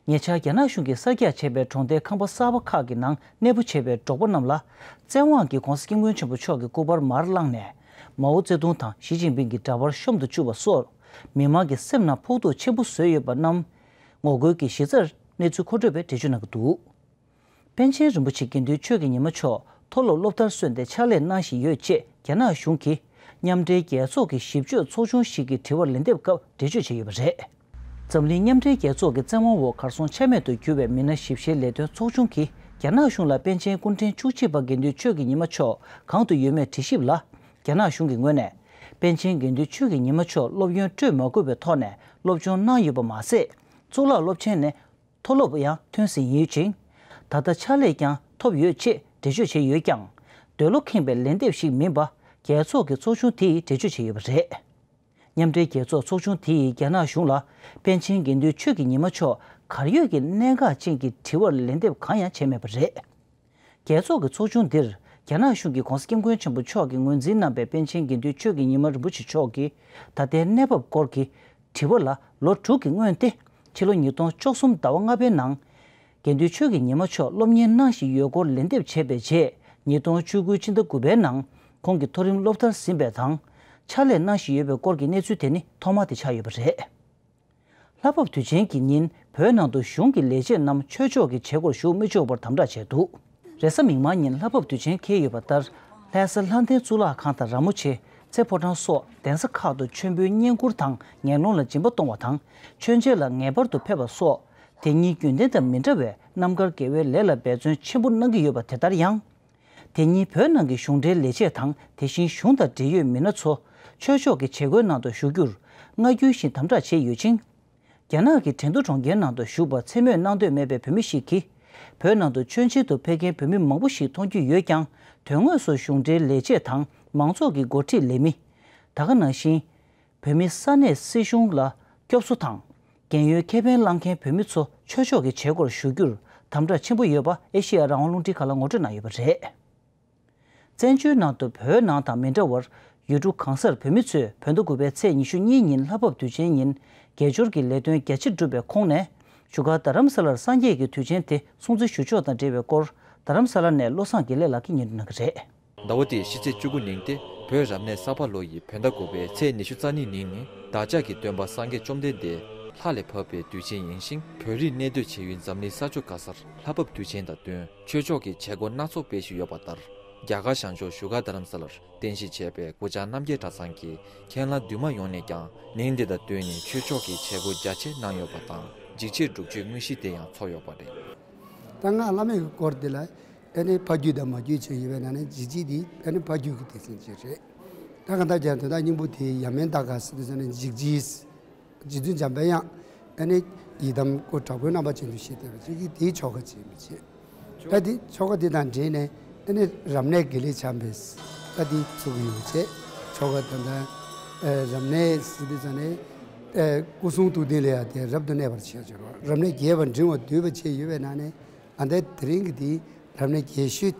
ཉེ་ཆར་རྒྱ་ནག་གཞུང་གིས་གསར་རྒྱག་བྱས་པའི་གྲོང་སྡེའི་ཁང་པ་གསར་པ་ཁག་གི་ནང་གནས་སྤོ་བྱས་པའི་འབྲོག་པ་རྣམས་ལ། བཙན་དབང་གིས་༧གོང་ས་༧སྐྱབས་མགོན་ཆེན་པོ་མཆོག་གི་སྐུ་པར་མར་བླངས་ནས། མའོ་ཙེ་ཏུང་དང་ཞི་ཅིན་ཕིང་གི་འདྲ་པར་གཤོམ་དུ་བཅུག་པ་སོགས། མི་མང་གི་སེམས་ནང་ཕོག་ཐུག་ཆེན་པོ་བཟོས་ཡོད་པ་རྣམས། ངོ་རྒོལ་གྱི་གཞི་རྩར་གནས་ཚུལ་མཁོ་སྤྲོད་པས་འགྲེལ་བརྗོད་གནང་གི་འདུག་པཎ་ཆེན་རིན་པོ་ཆེ་དགེ་འདུན་ཆོས་ཀྱི་ཉི་མ་མཆོག་མཐོ་སློབ་སློབ་མཐར་སོན་ཏེ་ཕྱག་ལས་གནང་བཞིན་ཡོད་ཅེས་རྒྱ་ནག་གཞུང་གིས་མཉམ་འབྲེལ་རྒྱལ་ཚོགས་ཀྱི་ཞིབ་དཔྱོད་ཚོགས་ཆུང་ཞིག་གི་དྲི་བར་ལན་འདེབས་སྐབས་འགྲེལ་བརྗོད་བྱས་ཡོད་པ་རེད། འཛམ་གླིང་མཉམ་འབྲེལ་རྒྱལ་ཚོགས་ཀྱི་བཙན་དབང་འོག་གར་སོང་ཆ་མེད་དུ་གྱུར་བའི་མི་སྣ་ཞིབ་བཤེར་ལས་དོན་ཚོགས་ཆུང་གིས་རྒྱ་ནག་གཞུང་ལ་པཎ་ཆེན་སྐུ་ཕྲེང་བཅུ་གཅིག་པ་དགེ་འདུན་ཆོས་ཀྱི་ཉི་མ་མཆོག་གང་དུ་ཡོད་མེད་དྲི་ཞིབ་ལ། རྒྱ་ནག་གཞུང་གི་ངོས་ནས། པཎ་ཆེན་དགེ་འདུན་ཆོས་ཀྱི་ཉི་མ་མཆོག་སློབ་ཡོན་སྤྲོད་མ་དགོས་པའི་ཐོག་ནས་སློབ་སྦྱོང་གནང་ཡོད་པ་མ་ཟད། གཙུག་ལག་སློབ་ཆེན་ནས། མཐོ་སློབ་ཡང་ཐོན་ཟིན་ཡོད་ཅིང་། ད་ལྟ་ཕྱག་ལས་ཀྱང་ཐོབ་ཡོད་ཅེས་འགྲེལ་བརྗོད་བྱས་ཡོད་ཀྱང་། འདོད་བློ་ཁེངས་པའི་ལན་འདེབས་ཤིག་མིན་པ། རྒྱལ་ཚོགས་ཀྱི་ཚོགས་ཆུང་དེས་འགྲེལ་བརྗོད་བྱས་ཡོད་པ་རེད། མཉམ་འབྲེལ་རྒྱལ་ཚོགས་ཚོགས་ཆུང་དེས་རྒྱ་ནག་གཞུང་ལ། པཎ་ཆེན་དགེ་འདུན་ཆོས་ཀྱི་ཉི་མ་མཆོག་གར་ཡོད་ཀྱི་གནད་འགག་ཅན་གྱི་དྲི་བར་ལན་འདེབས་གང་ཡང་བྱས་མེད་པ་རེད། རྒྱལ་ཚོགས་ཀྱི་ཚོགས་ཆུང་འདིར། རྒྱ་ནག་གཞུང་གིས་༧གོང་ས་༧སྐྱབས་མགོན་ཆེན་པོ་མཆོག་གིས་ངོས་འཛིན་གནང་པའི་པཎ་ཆེན་དགེ་འདུན་ཆོས་ཀྱི་ཉི་མ་རིན་པོ་ཆེ་མཆོག་གིས། ད་ལྟའི་གནས་བབ་སྐོར་གྱི། དྲི་བ་ལ་ལོ་དྲུག་གི་སྔོན་ཏེ། ཕྱི་ལོ་ཉིས་སྟོང་བཅུ་གསུམ་ཟླ་བ་ལྔ་པའི་ནང་། དགེ་འདུན་ཆོས་ཀྱི་ཉི་མ་མཆོག་སློབ་གཉེར་གནང་བཞིན་ཡོད་སྐོར་ལན་འདེབས་བྱས་པའི་རྗེས། ཉིས་སྟོང་བཅུ་དགུ་ཕྱི་ཟླ་དགུ་པའི་ནང་། ཁོང་གིས་མཐོ་རིམ་སློབ་མཐར་ཟིན་པའི་དང་། ཕྱག་ལས་གནང་བཞིན་ཡོད་པའི་སྐོར་གྱི་གནས་ཚུལ་དེ་ནི་ཐོག་མ་དེ་ཆགས་ཡོད་པ་རེད། ལྷ་བབས་དུས་ཆེན་གྱི་ཉིན་བོད་ནང་དུ་གཞུང་གི་ལས་བྱེད་རྣམས་ཆོས་ཕྱོགས་ཀྱི་བྱེད་སྒོར་ཞུགས་མི་ཆོག་པར་དམ་དྲག་བྱས་འདུག་རེས་གཟའ་མིག་དམར་ཉིན་ལྷ་བབས་དུས་ཆེན་འཁེལ་ཡོད་པ་ལྟར། ལྷ་ས་ལྷ་ལྡན་གཙུག་ལག་ཁང་དང་ར་མོ་ཆེ། ཚེ་ཕོ་བྲང་སོགས་གདན་ས་ཁག་ཏུ་མཆོད་འབུལ་བསྙེན་བཀུར་དང་ངན་སློང་ལ་སྦྱིན་པ་གཏོང་བ་དང་། མཆོད་མཇལ་ལ་ངེས་པར་དུ་ཕེབས་པ་སོགས། དེ་ཉིད་རྒྱུན་ལྡན་དང་མི་འདྲ་བའི་རྣམ་དཀར་དགེ་བའི་ལས་ལ་འབད་བརྩོན་ཆེན་པོ་གནང་གི་ཡོད་པ་དེ་ལྟར་ཡང་། དེ་ཉིན་བོད་ནང་གི་གཞུང་འབྲེལ་ལས་བྱེད་དང་དེ་བཞིན་གཞུང་དང་འབྲེལ་ཡོད་མི་སྣ་ཚོ་ཆོས་ཕྱོགས་ཀྱི་བྱེད་སྒོའི་ནང་དུ་ཞུགས་རྒྱུར་སྔ་འགྱུར་བཞིན་དམ་དྲག་བྱས་ཡོད་ཅིང་། རྒྱ་ནག་གི་ཁྲེང་ཏུའུ་གྲོང་ཁྱེར་ནང་དུ་བཞུགས་པར་མཚན་སྨོས་གནང་འདོད་མེད་པའི་བོད་མི་ཞིག་གིས། བོད་ནང་དུ་མཆོད་མཇལ་དུ་ཕེབས་མཁན་བོད་མི་མང་པོ་ཞིག་མཐོང་རྒྱུ་ཡོད་ཀྱང་། དོན་དངོས་སུ་གཞུང་འབྲེལ་ལས་བྱེད་དང་མང་ཚོགས་ཀྱི་འགོ་ཁྲིད་ལས་མི། ད་ག་ནང་བཞིན། བོད་མི་ས་གནས་སྲིད་གཞུང་ལ་སྐྱོབ་གསོ་དང་། རྒན་ཡོལ་ཁེ་ཕན་བླངས་མཁན་བོད་མི་ཚོ་ཆོས་ཕྱོགས་ཀྱི་བྱེད་སྒོར་ཞུགས་རྒྱུར་དམ་དྲག་ཆེན་པོ་ཡོད་པ་ཨེ་ཤེ་ཡ་རང་དབང་རླུང་འཕྲིན་ཁང་ལ་ངོ་སྤྲོད་གནང་ཡོད་པ་རེད། བཙན་བྱོལ་ནང་དུ་བོད་ནང་དང་མི་འདྲ་བར་ཡུལ་གྲུ་གང་སར་བོད་མི་ཚོས་བོད་ཟླ་དགུ་པའི་ཚེས་ཉི་ཤུ་གཉིས་ཉིན་ལྷ་བབས་དུས་ཆེན་ཉིན་དགེ་སྦྱོར་གྱི་ལས་དོན་རྒྱ་ཆེར་བསྒྲུབས་པའི་ཁོངས་ནས་བཞུགས་སྒར་རྡ་རམ་ས་ལར་སངས་རྒྱས་ཀྱི་དུས་ཆེན་དེ་སྲུང་བརྩི་ཞུ་ཕྱོགས་དང་འབྲེལ་བའི་སྐོར་རྡ་རམ་ས་ལ་ནས་བློ་བཟང་དགེ་ལེགས་ལགས་ཀྱིས་སྙན་སྒྲོན་གནང་གི་རེད། ཟླ་བ་འདིའི་ཕྱི་ཚེས་བཅུ་དགུ་ཉིན་ཏེ་བོད་རབ་གནས་གསར་པ་ལོ་ཡི་བོད་ཟླ་དགུ་པའི་ཚེས་ཉི་ཤུ་རྩ་གཉིས་ཉིན་ནི་བདག་ཅག་གི་སྟོན་པ་སངས་རྒྱས་བཅོམ་ལྡན་འདས་ལྷ་ལས་བབས་པའི་དུས་ཆེན་ཡིན་ཞིང་། བོད་རིགས་གནས་སྡོད་བྱེད་ཡུལ་འཛམ་གླིང་ས་ཕྱོགས་ག་སར་ལྷ་བབས་དུས་ཆེན་དང་བསྟུན་ཆོས་ཕྱོགས་ཀྱི་བྱེད་སྒོ་སྣ་ཚོགས་སྤེལ་བཞིན་ཡོད་པ་ལྟར། རྒྱ་གར་བྱང་ཕྱོགས་བཞུགས་སྒར་རྡ་རམ་ས་ལར་རྟེན་གཞི་བྱས་པའི་སྐུ་བཅར་རྣམ་རྒྱལ་གྲྭ་ཚང་གི་མཁན་བླ་འདུས་མ་ཡོངས་ནས་ཀྱང་ཉིན་འདི་དང་བསྟུན་ནས་ཆོས་ཕྱོགས་ཀྱི་བྱེད་སྒོ་རྒྱ་ཆེ་གནང་ཡོད་པ་དང་། འཇིགས་བྱེད་སྒྲུབ་མཆོད་དངོས་གཞི་དེ་ཡང་ཚོགས་ཡོད་པ་རེད། ད་སྔགས་བླ་མེད་ཀྱི་སྐོར་འདི་ལ་ཨ་ནི་ཕ་རྒྱུད་དང་མ་རྒྱུད་བྱས་ཡོད་པའི་ནང་ནས་འཇིགས་བྱེད་འདི་ཨ་ནི་ཕ་རྒྱུད་ཀྱི་སྡེ་ཚན་ཅིག་རེད། ད་གང་ལྟར་ཀྱང་དོན་དག་སྙིང་པོ་དེ་ཡ་མན་ད་ག་ཟེར་དུས་ཙམ་ནས་འཇིགས་བྱེད། རྗེ་བཙུན་འཇམ་དཔལ་དབྱངས་ཨ་ནི་ཡི་དམ་སྐུ་དྲག་པོའི་རྣམ་པ་ཅན་དུ་བཞེངས་བསྡད་པ་ཅིག་གིས་དེའི་ཆོ་ག་བྱེད་མི་བྱེད། ད་དེ་ཆོ་ག་དེ་དང་འབྲེལ་ནས་ཨ་ནི་རབ་གནས་དགེ་ལེགས་འཆང་བས་ད་དེ་ཚུགས་ཡོང་བྱས་ཆོ་ག་དང་ད་རབ་གནས་ཟེར་དུས་ཙམ་ནས་སྐུ་གསུང་ཐུགས་རྟེན་ལ་ཡང་དེ་རབ་ཏུ་གནས་པར་བྱེད་ཅེས་རབ་གནས་རྒྱས་པར་འབྲིང་བར་བསྡུས་པ་བྱས་ཡོད་པའི་ནང་ནས་ཨ་ད་དེ་རིང་གི་དེ་རབ་གནས་རྒྱས་ཤོས་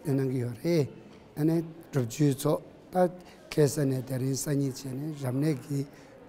དེ། གནང་གི་ཡོད་རེད། ཨ་ནི་སྒྲུབ་མཆོད་ཚོགས་ད་ཁ་སང་ནས་དེ་རིང་སང་ཉིན་བྱས་ནས་རབ་གནས་ཀྱི་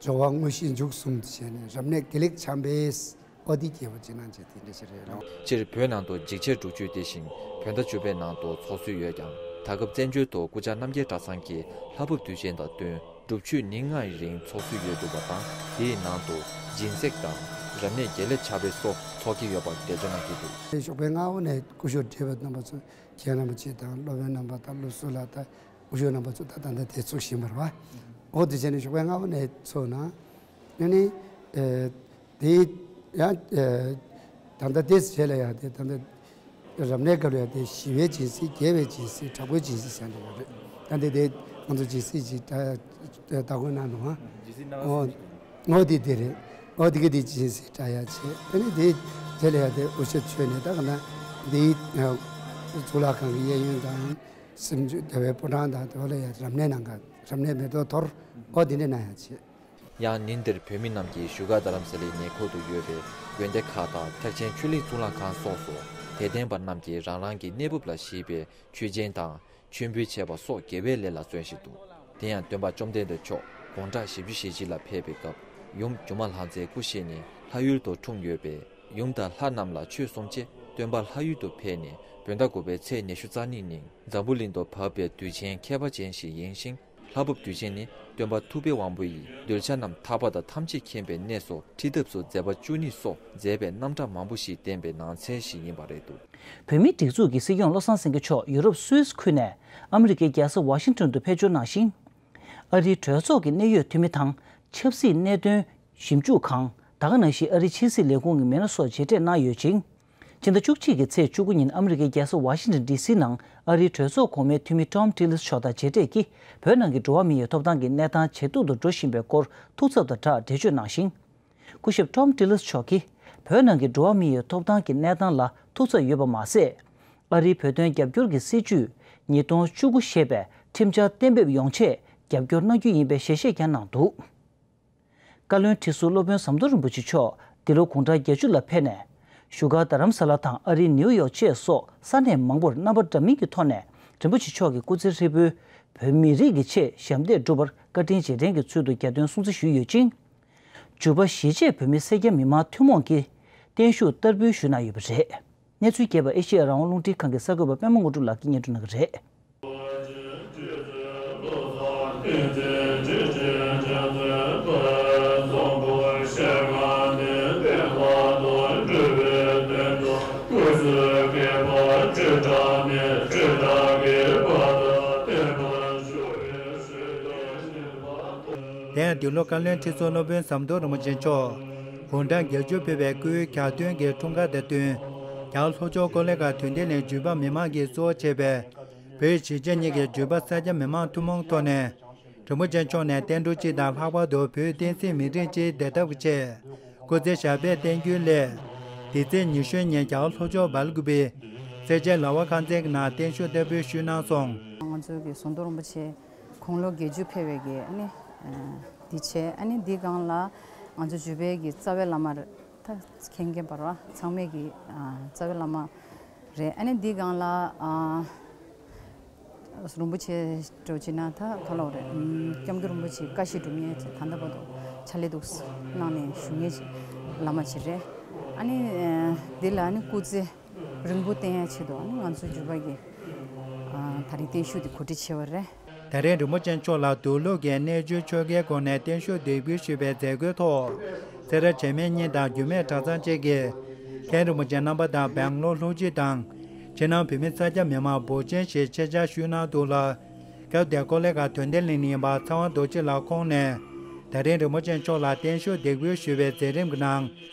སྦྱོར་བ་དངོས་གཞི་མཇུག་གསུམ་དུ་བྱས་ནས་རབ་གནས་དགེ་ལེགས་འཆང་བས་ཨོ་དི་རྒྱས་པོ་ཅིག་གནང་བྱས་དེ་འདྲ་ཞིག་རེད་ལོ། སྤྱིར་བོད་ནང་དུ་འཇིགས་བྱེད་སྒྲུབ་མཆོད་དེ་བཞིན་བོད་ཟླ་བཅུ་པའི་ནང་དུ་ཚོགས་སྲོལ་ཡོད་ཀྱང་ད་སྐབས་བཙན་བྱོལ་དུ་སྐུ་བཅར་རྣམ་རྒྱལ་གྲྭ་ཚང་གི་ལྷ་བབས་དུས་ཆེན་དང་བསྟུན། སྒྲུབ་མཆོད་ཉིན་ལྔའི་རིང་ཚོགས་སྲོལ་ཡོད་འདུག་པ་དང་། དེའི་ནང་དུ་སྦྱིན་སྲེག་དང་རབ་གནས་དགེ་ལེགས་འཆང་བས་སོགས་ཚོགས་ཀྱི་ཡོད་པར་འགྲེལ་བརྗོད་གནང་གི་འདུག་ཞོགས་པའི་སྔ་པོ་ནས་སྐུ་ཞབས་བགྲེས་པ་རྣམ་པ་ཚོ་མཁན་རིན་པོ་ཆེ་དང་སློབ་དཔོན་རྣམ་པ་དང་སློབ་ཟུར་ལགས་དང་སྐུ་ཞབས་རྣམ་པ་ཚོ་ད་ད་ལྟ་དེ་ཚོགས་བཞིན་པ་རེད་བ། འོ་དེ་བྱས་ནས་ཞོགས་པའི་སྔ་པོ་ནས་ཚོགས་ན་ཨ་ནི་ཨེ། དེ་ཡང་ད་ལྟ་དེ་བྱས་ལ་ཡང་དེ་ད་ལྟ་རབ་གནས་སྐབས་ལ་ཡང་དེ་ཞི་བའི་སྦྱིན་སྲེག་རྒྱས་པའི་སྦྱིན་སྲེག་དྲག་པོའི་སྦྱིན་སྲེག་ཟེར་འདུག་པ་རེད། ད་ལྟ་དེ་ང་ཚོ་སྦྱིན་སྲེག་ཅིག་ད་ད་གོ་གནང་འདུག་ཨ། ཨོ་ཨོ་དེ་དེ་རེད། ཨོ་དེ་ག་དེ་སྦྱིན་སྲེག་དྲག་ཡ་བྱས་ཨ་ནི་དེ་དེ་ལ་ཡང་དེ་དབུ་ཞྭ་མཆོད་ནས་ད་ག་ན་དེ་གཙུག་ལག་ཁང་གི་གཡས་གཡོན་དང་སེམས་མཆོག་རྒྱལ་བའི་ཕོ་བྲང་དང་དེ་བ་ལ་ཡང་རབ་གནས་གནང་ག་རབ་གནས་མེ་ཏོག་འཐོར་ཨོ་དེ་འདྲ་གནང་ཡ་བྱས། ཡང་ཉིན་དེར་བོད་མི་རྣམས་ཀྱིས་བཞུགས་སྒར་རྡ་རམ་ས་ལའི་ཉེ་འཁོར་དུ་ཡོད་པའི་དགོན་སྡེ་ཁག་དང་ཐེག་ཆེན་ཆོས་གླིང་གཙུག་ལག་ཁང་སོགས་སུ་ དད་ལྡན་པ་རྣམས་ཀྱིས་རང་རང་གི་གནས་བབ་ལ་གཞིགས་པའི་མཆོད་སྦྱིན་དང་། མཆོད་འབུལ་བྱས་པ་སོགས་དགེ་བའི་ལས་ལ་བརྩོན་བཞིན་འདུག་དེ་ཡང་སྟོན་པ་བཅོམ་ལྡན་འདས་མཆོག་དགུང་གྲངས་བཞི་བཅུ་ཞེ་གཅིག་ལ་ཕེབས་པའི་སྐབས། ཡུམ་སྒྱུ་མ་ལྷ་མཛེས་སྐུ་གཤེགས་ནས་ལྷ་ཡུལ་དུ་འཁྲུངས་ཡོད་པས། ཡུམ་དང་ལྷ་རྣམས་ལ་ཆོས་གསུངས་རྗེས། སྟོན་པ་ལྷ་ཡུལ་དུ་ཕེབས་ནས། བོད་ཟླ་དགུ་པའི་ཚེས་ཉི་ཤུ་རྩ་གཉིས་ཉིན། འཛམ་བུ་གླིང་དུ་བབས་པའི་དུས་ཆེན་ཁྱད་པར་ཅན་ཞིག་ཡིན་ཞིང་། ལྷ་བབས་དུས་ཆེན་ནི། སྟོན་པ་ཐུབ་པའི་དབང་པོ་ཡིས། གདུལ་བྱ་རྣམས་ཐར་པ་དང་ཐམས་ཅད་མཁྱེན་པའི་གནས་སུ། ཁྲིད་ཐབས་སུ་མཛད་པ་བཅུ་གཉིས་སོགས་མཛད་པའི་རྣམ་གྲངས་མང་པོ་ཞིག་བསྟན་པའི་ནང་ཚན་ཞིག་ཡིན་པ་རེད་འདུག་བོད་མིའི་སྒྲིག་འཛུགས་ཀྱི་སྲིད་སྐྱོང་བློ་བཟང་སེང་གེ་མཆོག་ཡུ་རོབ་སུད་སི་ཁུལ་ནས་ཨ་མི་རི་ཀའི་རྒྱལ་ས་ཝ་ཤིང་ཏོན་དུ་ཕེབས་འབྱོར་གནང་ཞིང་། ཨ་རིའི་གྲོས་ཚོགས་ཀྱི་གནད་ཡོད་འཐུས་མི་དང་ཆབ་སྲིད་གནད་དོན་ཞིབ་འཇུག་ཁང་། ད་ག་ནང་བཞིན་ཨ་རིའི་ཕྱི་སྲིད་ལས་ཁུངས་ཀྱི་མི་སྣ་སོགས་མཇལ་འཕྲད་གནང་ཡོད་ཅིང་། ཕྱི་ཟླ་བཅུ་གཅིག་གི་ཚེས་བཅུ་དགུ་ཉིན་ཨ་མི་རི་ཀའི་རྒྱལ་ས་ཝ་ཤིང་ཏོན་ཌི་སི་ནང་ཨ་རིའི་གྲོས་ཚོགས་གོང་མའི་འཐུས་མི་ཊོམ་ཊི་ལིས་མཆོག་དང་མཇལ་འཕྲད་ཀྱིས། བོད་ནང་གི་འགྲོ་བ་མི་ཡི་ཐོབ་ཐང་གི་གནས་སྟངས་ཇེ་སྡུག་ཏུ་འགྲོ་བཞིན་པའི་སྐོར་ཐུགས་འཚབ་དང་སྦྲགས་འགྲེལ་བརྗོད་གནང་ཞིང་། སྐུ་ཞབས་ཊོམ་ཊི་ལིས་མཆོག་གིས། བོད་ནང་གི་འགྲོ་བ་མི་ཡི་ཐོབ་ཐང་གི་གནས་སྟངས་ལ་ཐུགས་འཚབ་ཡོད་པ་མ་ཟད། ཨ་རིའི་བོད་དོན་རྒྱབ་སྐྱོར་གྱི་སྲིད་བྱུས་ཉིས་སྟོང་བཅུ་དགུ་ཞེས་པའི་ཁྲིམས་འཆར་གཏན་འབེབས་ཡོང་ཆེད་རྒྱབ་སྐྱོར་གནང་རྒྱུ་ཡིན་པའི་ཞལ་བཞེས་ཀྱང་གནང་འདུག་བཀའ་བློན་ཁྲི་ཟུར་སློབ་དཔོན་ཟམ་གདོང་རིན་པོ་ཆེ་མཆོག་འདི་ལོ་དགུང་གྲངས་བརྒྱད་ཅུ་ལ་ཕེབས་ནས། བཞུགས་སྒར་རྡ་རམ་ས་ལ་དང་ཨ་རིའི་ནིའུ་ཡོག་བཅས་སོགས་ས་གནས་མང་པོར་རྣམ་པ་འདྲ་མིན་གྱི་ཐོག་ནས་རིན་པོ་ཆེ་མཆོག་གི་སྐུ་ཚེ་ཧྲིལ་པོའི་བོད་མི་རིགས་ཀྱི་ཆེད་ཞབས་འདེགས་སྒྲུབ་པར་བཀའ་དྲིན་རྗེས་དྲན་གྱི་ཚུལ་དུ་རྒྱལ་དོན་སྲུང་བརྩི་ཞུས་ཡོད་ཅིང་། འཇུ་པ་གཞིས་བྱེས་བོད་མི་སེར་སྐྱ་མི་མང་ཐུན་མོང་གིས་བརྟན་བཞུགས་བསྟར་འབུལ་ཞུས་གནང་ཡོད་པ་རེད། གནས་ཚུལ་རྒྱས་པ་ཨེ་ཤེ་ཡ་རང་དབང་རླུང་འཕྲིན་ཁང་གི་གསར་འགོད་པ་པད་མ་དངོས་གྲུབ་ལགས་ཀྱིས་སྙན་སྒྲོན་གནང་གི་རེད། དེ་ཡང་འདི་ལོ་བཀའ་བློན་ཁྲི་ཟུར་སློབ་དཔོན་ཟམ་གདོང་རིན་པོ་ཆེ་མཆོག་དགུང་གྲངས་བརྒྱད་ཅུ་ཕེབས་པའི་སྐུའི་གྱ་སྟོན་གྱི་འཁྲུངས་སྐར་དང་བསྟུན། རྒྱ་གར་ལྷོ་ཕྱོགས་ཀོ་ལི་གྷལ་དོན་ལྡན་གླིང་བརྒྱུད་པ་མི་མང་གིས་གཙོ་བོ་བྱས་པའི་བོད་གཞིས་བྱེས་གཉིས་ཀྱི་བརྒྱུད་པ་སེར་སྐྱ་མི་མང་ཐུན་མོང་ཐོག་ནས། རིན་པོ་ཆེ་མཆོག་ནས་བསྟན་འགྲོ་གཅིག་དང་ལྷག་པར་དུ་བོད་བསྟན་སྲིད་མི་རིགས་གཅིག་བདེ་ཐབས་ཀྱི་ཆེད། སྐུ་ཚེ་ཞབས་པད་བརྟན་རྒྱུའི་སླད། འདི་ཚེས་ཉི་ཤུ་ཉིན་རྒྱ་གར་ལྷོ་ཕྱོགས་སྦེལ་ཀུ་པེ། སེར་བྱེས་ལ་དྭགས་ཁང་ཚན་གྱི་ནང་བརྟན་བཞུགས་བསྟར་འབུལ་ཞུས་གནང་སོང་། ང་ཚོའི་གི་ཟམ་གདོང་རིན་པོ་ཆེ་དགུང་ལོ་བརྒྱད་ཅུ་ཕེབས་པའི་གི་ཨ་ནི། འདི་བྱས་ཨ་ནི་འདི་སྒང་ལ་ང་ཚོ་བརྒྱུད་པའི་གི་རྩ་བའི་བླ་མ་ད་མཁྱེན་མཁྱེན་པ་རེད་བ། ཚང་མས་གི་རྩ་བའི་བླ་མ་རེད། ཨ་ནི་འདི་སྒང་ལ། རིན་པོ་ཆེ་འགྲོ་ཅི་ན་ད་ག་ལོག་རེད། སྐྱབས་མགོན་རིན་པོ་ཆེ་བཀའ་བཞིན་སྒྲུབ་མཁན་ད་ལྟ་བར་དུ་ཕྱག་ལས་འདུག་གནང་ནས་བཞུགས་མཁན་ཅིག་བླ་མ་ཅིག་རེད། ཨ་ནི་འདི་ལ་ཨ་ནི་སྐུ་ཚེ་རིང་པོ་བརྟན་ཡ་ཆེད་དུ་ཨ་ནི་ང་ཚོ་བརྒྱུད་པ་གི་ད་རིང་བརྟན་བཞུགས་འདི་གོ་སྒྲིག་བྱས་པ་རེད། ད་རིང་རིན་པོ་ཆེ་མཆོག་ལ་དུག་ལོག་གི་གནས་ཆུང་ཆོལ་ཁའི་སྒོ་ནས་བརྟན་བཞུགས་འདེགས་འབུལ་ཞུས་པའི་མཛད་སྒོའི་ཐོག་སེ་ར་བྱེས་སྨད་གཉིས་དང་རྒྱུད་སྨད་གྲྭ་ཚང་བཅས་ཀྱིས་མཁན་རིན་པོ་ཆེ་རྣམ་པ་དང་སྦེང་ལོར་ལྷུག་སྤྱོད་དང་། ཕྱི་ནང་བོད་མི་སེར་སྐྱ་མི་མང་འབོར་ཆེན་ཞིག་ཆེད་བཅར་ཞུས་གནང་འདུག་ལ། སྐབས་དེར་ཀོ་ལི་གྷལ་དོན་ལྡན་གླིང་ནས་ཡིན་པ་ཚེ་དབང་རྡོ་རྗེ་ལགས་ཁོང་ནས་ད་རིང་རིན་པོ་ཆེ་མཆོག་ལ་བརྟན་བཞུགས་འདེགས་འབུལ་ཞུ་བའི་མཛད་རིམ་གྱི་ནང་